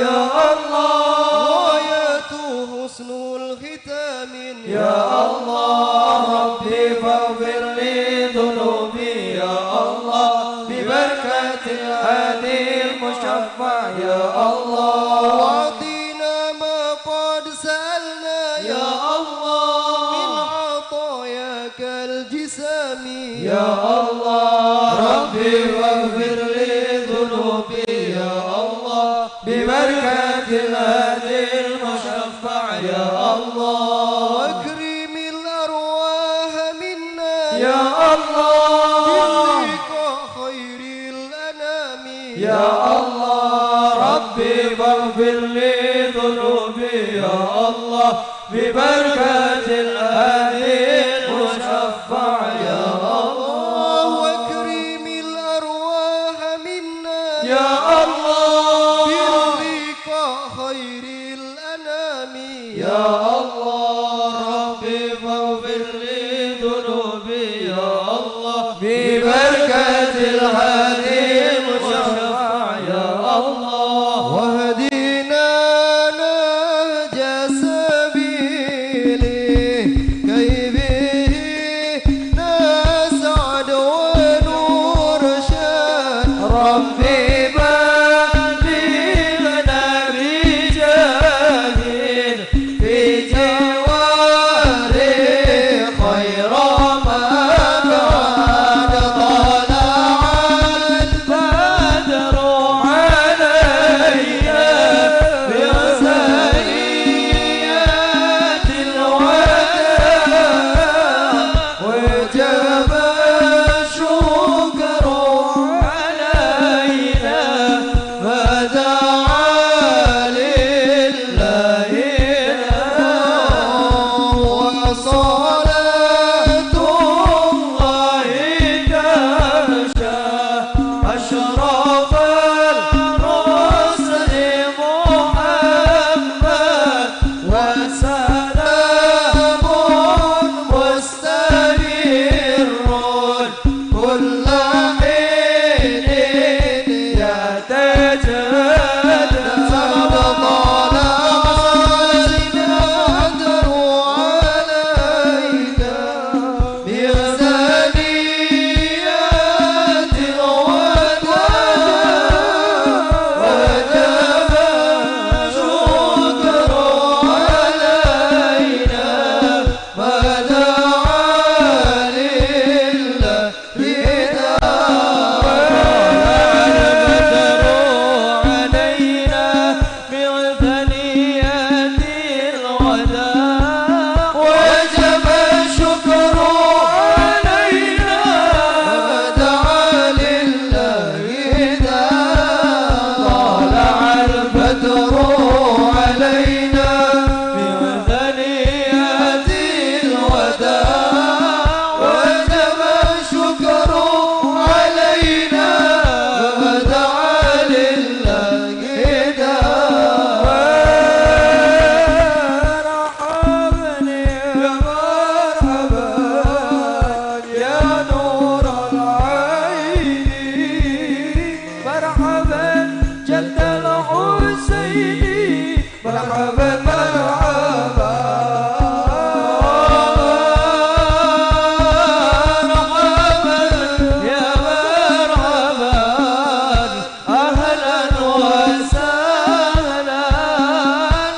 يا الله. غاية حسن الختام. يا الله. ربي فاغفر لي ذنوبي. يا الله. ببركة الهادي المشفع. يا الله. وأعطنا ما قد سألنا. يا الله. من عطاياك الجسام. يا الله. ربي فاغفر لي ذنوبي. يا الله. ببركة الهادي المشفع. يا الله. واكرم الأرواح منا. يا الله. بلقاء خير الأنام. يا الله. ربي فاغفر لي ذنوبي. يا الله. ببركة الهادي المشفع. يا الله. واكرم الأرواح منا. يا الله. بلقاء خير الأنام. يا الله. ربي فاغفر لي ذنوبي. يا الله. ببركة الهادي المشفع. يا الله. واهدنا نهج سبيله، كي به نسعد ونرشد. ربي بلغنا بجاهه في جواره خير ما بعد. طلع البدر علينا من ثنيات الوداع، وجب الشكر علينا ما دعا لله. وصلاة الله تغشى أشرف الرسل محمد، وسلام مستمر كل حين يتجدد. طلع البدر علينا من ثنيات الوداع، وجب الشكر علينا ما دعا لله. إذا طلع البدر علينا من ثنيات الوداع، وجب الشكر علينا ما دعا لله. إذا طلع البدر علينا من ثنيات الوداع، وجب الشكر علينا ما دعا لله. إذا مرحبا يا مرحبا يا نور العين، مرحبا جد الحسين، مرحبا، مرحبا. مرحبا، يا مرحبا. أهلا وسهلا.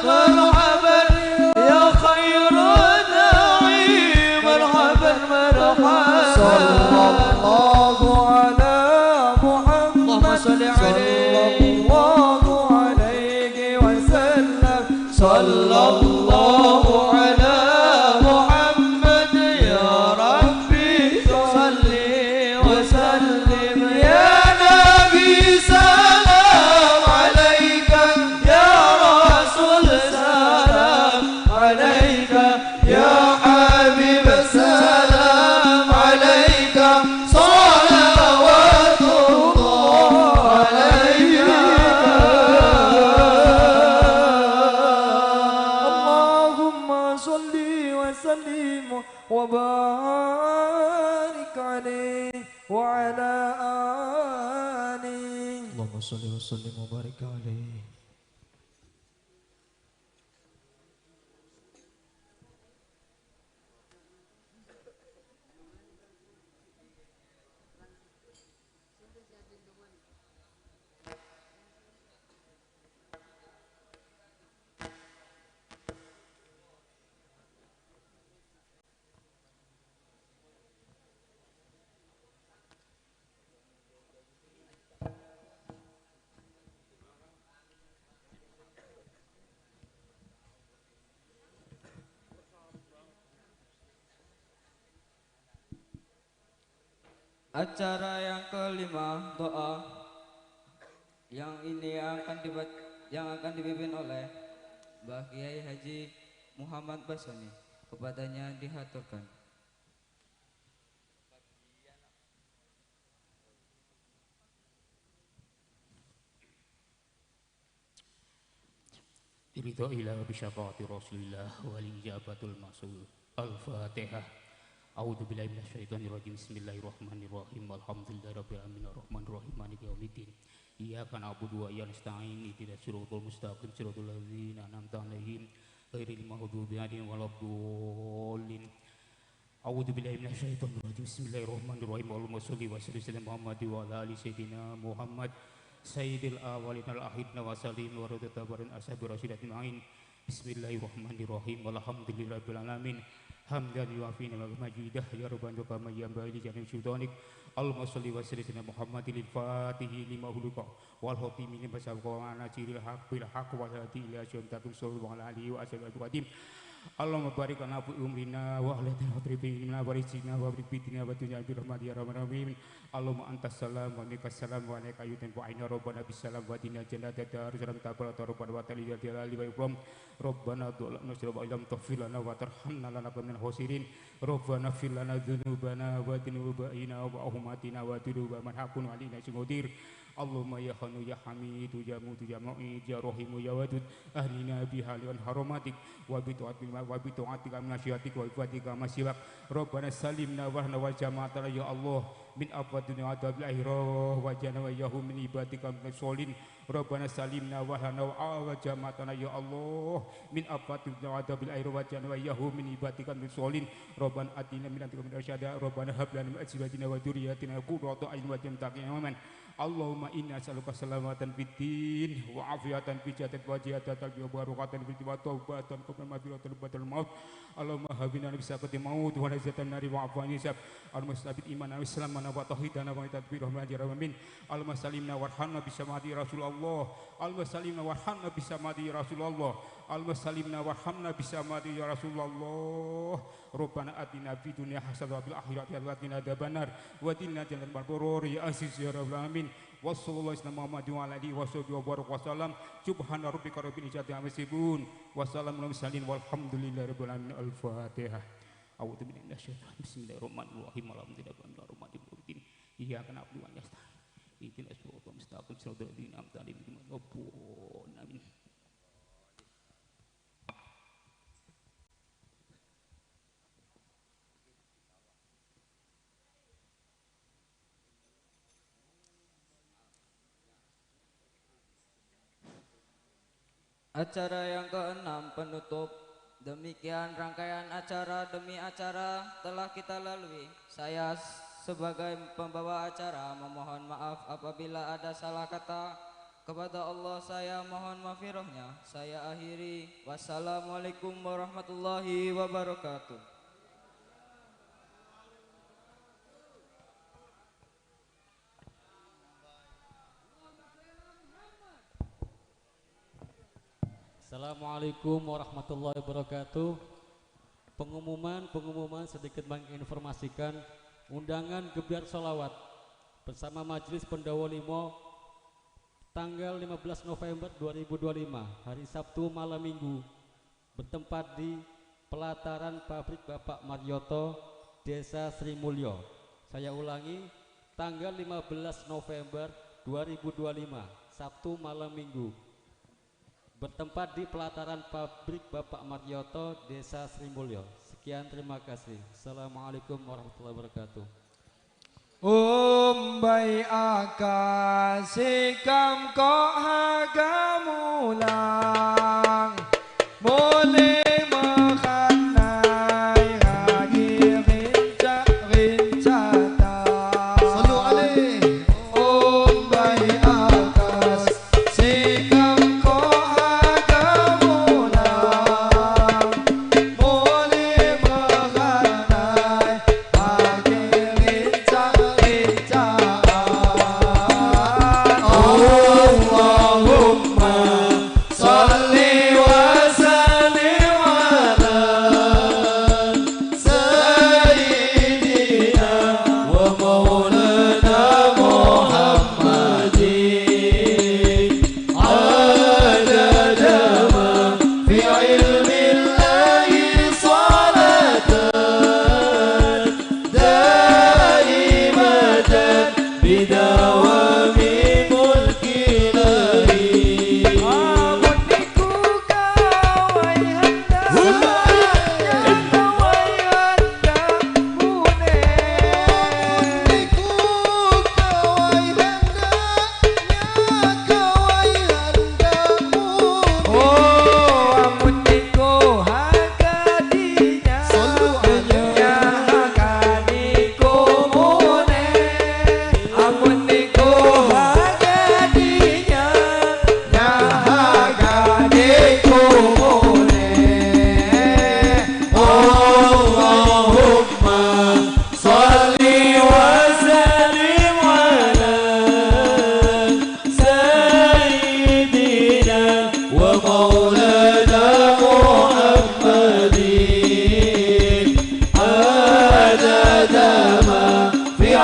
مرحبا، يا خير داعي. مرحبا، مرحبا. صلى الله على محمد. اللهم صل عليه. صلى الله عليه وسلم. صلى الله على محمد. يا ربي صل وسلم. يا نبي سلام عليك. يا رسول سلام عليك. يا حبيب سلام عليك. صلوات الله عليك. اللهم صل وسلم وبارك عليه وعلى آله. اللهم صل وسلم وبارك عليه. Acara yang kelima, doa yang ini akan dibac-, yang akan dipimpin oleh Mbah Kiai Haji Muhammad Basoni. Kepadanya dihaturkan. Ridho ilah bi syafaati Rasulillah wal ijabatul masul. Al-Fatihah. A'udzu billahi minasyaitonir rajim. Bismillahirrahmanirrahim. Alhamdulillahirabbil alamin arrahmanirrahim maliki yaumiddin. Iyyaka na'budu wa iyyaka nasta'in. Ihdinas siratal mustaqim siratal ladzina an'amta 'alaihim ghairil maghdubi 'alaihim waladdallin. A'udzu billahi minasyaitonir rajim. Bismillahirrahmanirrahim. Allahumma shalli wa sallim ala Muhammad wa ala ali sayyidina Muhammad sayyidil awwalin wal akhirin wa sallim wa radhiyallahu anhu ashabi rasyid ajmain. Bismillahirrahmanirrahim. Walhamdulillahirabbil alamin. Hamdan yuwafi ni'mahu wa majidah ya rabbana kama yanbaghi li jalali sultanik. Allahumma shalli wa sallim ala Muhammadil fatihi lima ughliqa wal khatimi lima sabaqa wa nasiril haq bil haq wal hadi ila siratal mustaqim sallallahu ala alihi wa ashabihi wa qadim. Allahumma barik lana fi umrina wa ahli hayatina wa rizqina wa barik fid dunya wa dunya bi rahmatika ya arhamar rahimin. Allahumma antas salam wa minkas salam wa alaika yutim wa aina rabbana bis salam wa dina jannata darussalam tabaraka rabbana wa ta'ala ya jalali wa ikram. Rabbana dzalamna anfusana wa illam taghfir lana wa tarhamna lanakunanna minal khasirin. Rabbana ighfir lana dzunubana wa dzunuba abaina wa ummahatina wa dzunuba man haqqun alaina ismu qadir. Allahumma ya Hannu ya Hamidu ya Mu'tu ya Mu'id ya Rahimu ya Wadud, ahnina bi hali an haromatik wa bi taatik wa bi taatika min asyatik wa bi fadlika ma siwak. Rabbana salimna wa ahna wal jama'atana ya Allah min afati dunya wa adzabil akhirah wa jana wa yahu min ibadika min sholin. Rabbana salimna wa ahna wa jama'atana ya Allah min afati dunya wa adzabil akhirah wa jana wa yahu min ibadika min sholin. Rabbana atina min ladunka min rasyada. Rabbana hab lana min azwajina wa dzurriyyatina qurrata a'yun waj'alna lil muttaqina imama. Allahumma inna nas'aluka salamatan fid din wa afiatan fil jasad wa ziyadatan fil wa barakatan fil rizqi wa taubatan qabla maut wa badal maut. Allahumma hawwin 'alaina bis sakaratil maut wa lazzatil mauti wa'fu 'anna hisab. Allahumma tsabbit imanana wa islamana wa tauhidana wa tadbir rahmatika ya rabbal alamin. Allahumma salimna warhamna bi syafaati Rasulullah. Allahumma salimna warhamna bi syafaati Rasulullah. Allahumma salimna warhamna bi syafaati Rasulullah. Rabbana atina fid dunya hasanatan wa fil akhirati hasanatan wa qina adzabannar. Wa qina adzabannar ya Aziz ya Rabbal Alamin. Wa sallallahu ala Muhammad wa ala alihi wa sahbihi wa barik wa sallam. Subhana rabbika rabbil izzati amma yasifun. Wa salamun alal mursalin walhamdulillahi rabbil alamin. Al-Fatihah. A'udzu billahi minasyaitonir rajim. Bismillahirrahmanirrahim. Alhamdulillahi rabbil alamin. Iyyaka na'budu wa iyyaka nasta'in. Ihdinas siratal mustaqim siratal ladzina an'amta 'alaihim ghairil maghdubi 'alaihim waladdallin. Acara yang keenam, penutup. Demikian rangkaian acara demi acara telah kita lalui. Saya s-, sebagai pembawa acara memohon maaf apabila ada salah kata. Kepada Allah saya mohon maghfirahnya. Saya akhiri. Wassalamualaikum warahmatullahi wabarakatuh. Assalamualaikum warahmatullahi wabarakatuh. Pengumuman, pengumuman sedikit menginformasikan undangan gebyar sholawat bersama Majelis Pendawa Limo tanggal lima belas November dua ribu dua lima, hari Sabtu malam Minggu, bertempat di pelataran pabrik Bapak Marioto, Desa Sri Mulyo. Saya ulangi, tanggal lima belas November dua ribu dua lima, Sabtu malam Minggu, bertempat di pelataran pabrik Bapak Marioto, Desa Sri Mulyo. Sekian, terima kasih. Assalamualaikum warahmatullahi wabarakatuh. Umbai aka sikam kok haga mulang, mule mekhanai ragi rincak-rincatan. Sallu alaihi. Umbai aka sikam kok haga mulang, mule mekhanai Allahumma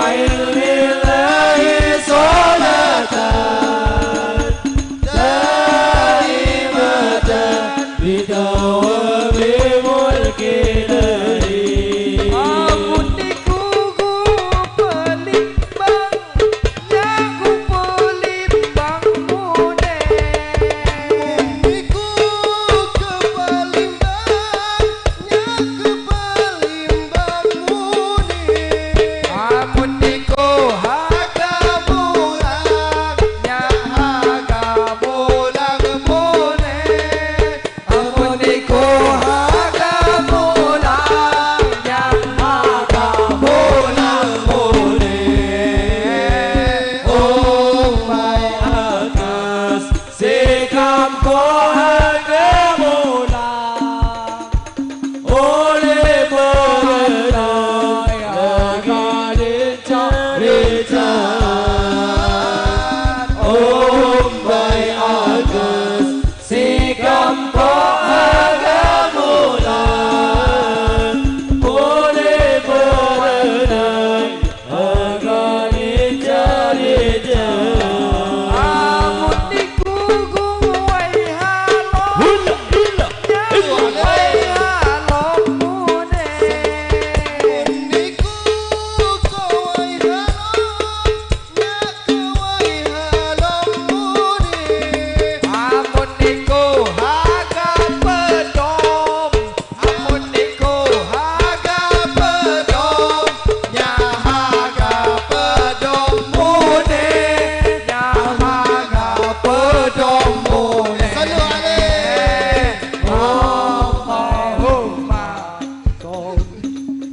Lillahi sholatan daimatan bidawami mulki ilahi. Amun niku ku pelimbang, nyaku pelimbang mune. Niku ke pelimbang, nyaku pelimbang mune. Amun niku harga mulang, nyak harga mulang mune. Amun niku harga mulang, nyak harga mulang mune. Umbai akas, sikampung harga mulang. Oleh berenang lagi dicari-cari. Umbai akas, sikampung harga mulang. Oleh berenang Agak dicari-cari. Amun niku guwai halom. Hula, hula. Nyaku wai halom mune. Niku guwai halom. Nyaku wai halom mune. Amun niku harga pedom. Amun niku harga pedom, nyak harga pedom mune, nyak harga pedom mune. Sallu alaih. Allahumma sholli.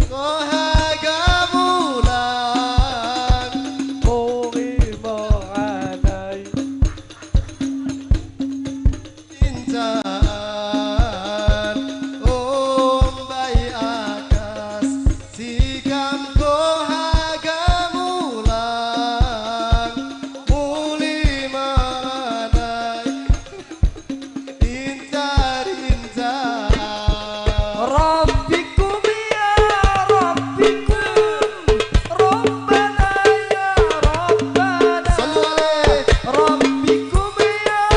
Ko harga bulan, uri meranai. Intan umbai akas, sikam ko haga mulang, muli maranai intan-intan. Rabbikum ya Rabbikum, Rabbana ya Rabbana. Sallu alaih. Rabbikum ya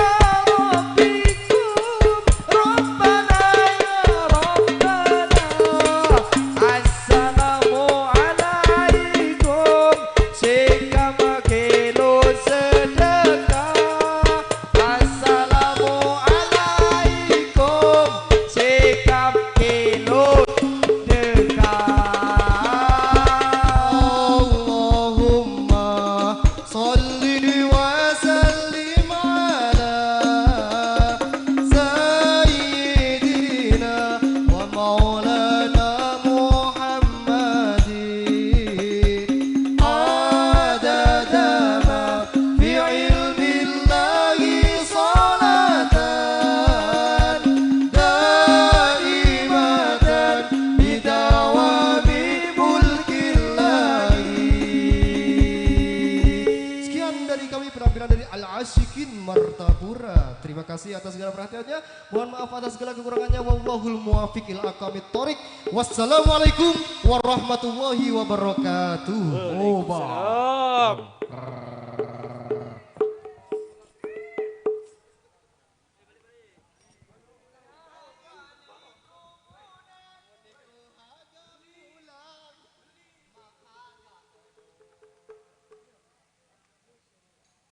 Rabbikum, Rabbana ya Rabbana. Assalamu alaikum, sikam kilo sedekah. Assalamu alaikum, sikam kilo sedekah. Allahumma sholli wa sallim ala sayyidina wa maulana Muhammadin. Adada ma fi ilmillahi sholatan daimatan bidawami mulkillahi. Sekian dari kami, penampilan dari Al Asyikin Martapura. Terima kasih atas segala perhatiannya. Mohon maaf atas segala kekurangannya. Wallahul muwafiq ila aqwamit thoriq. Wassalamualaikum warahmatullahi wabarakatuh. Waalaikumsalam.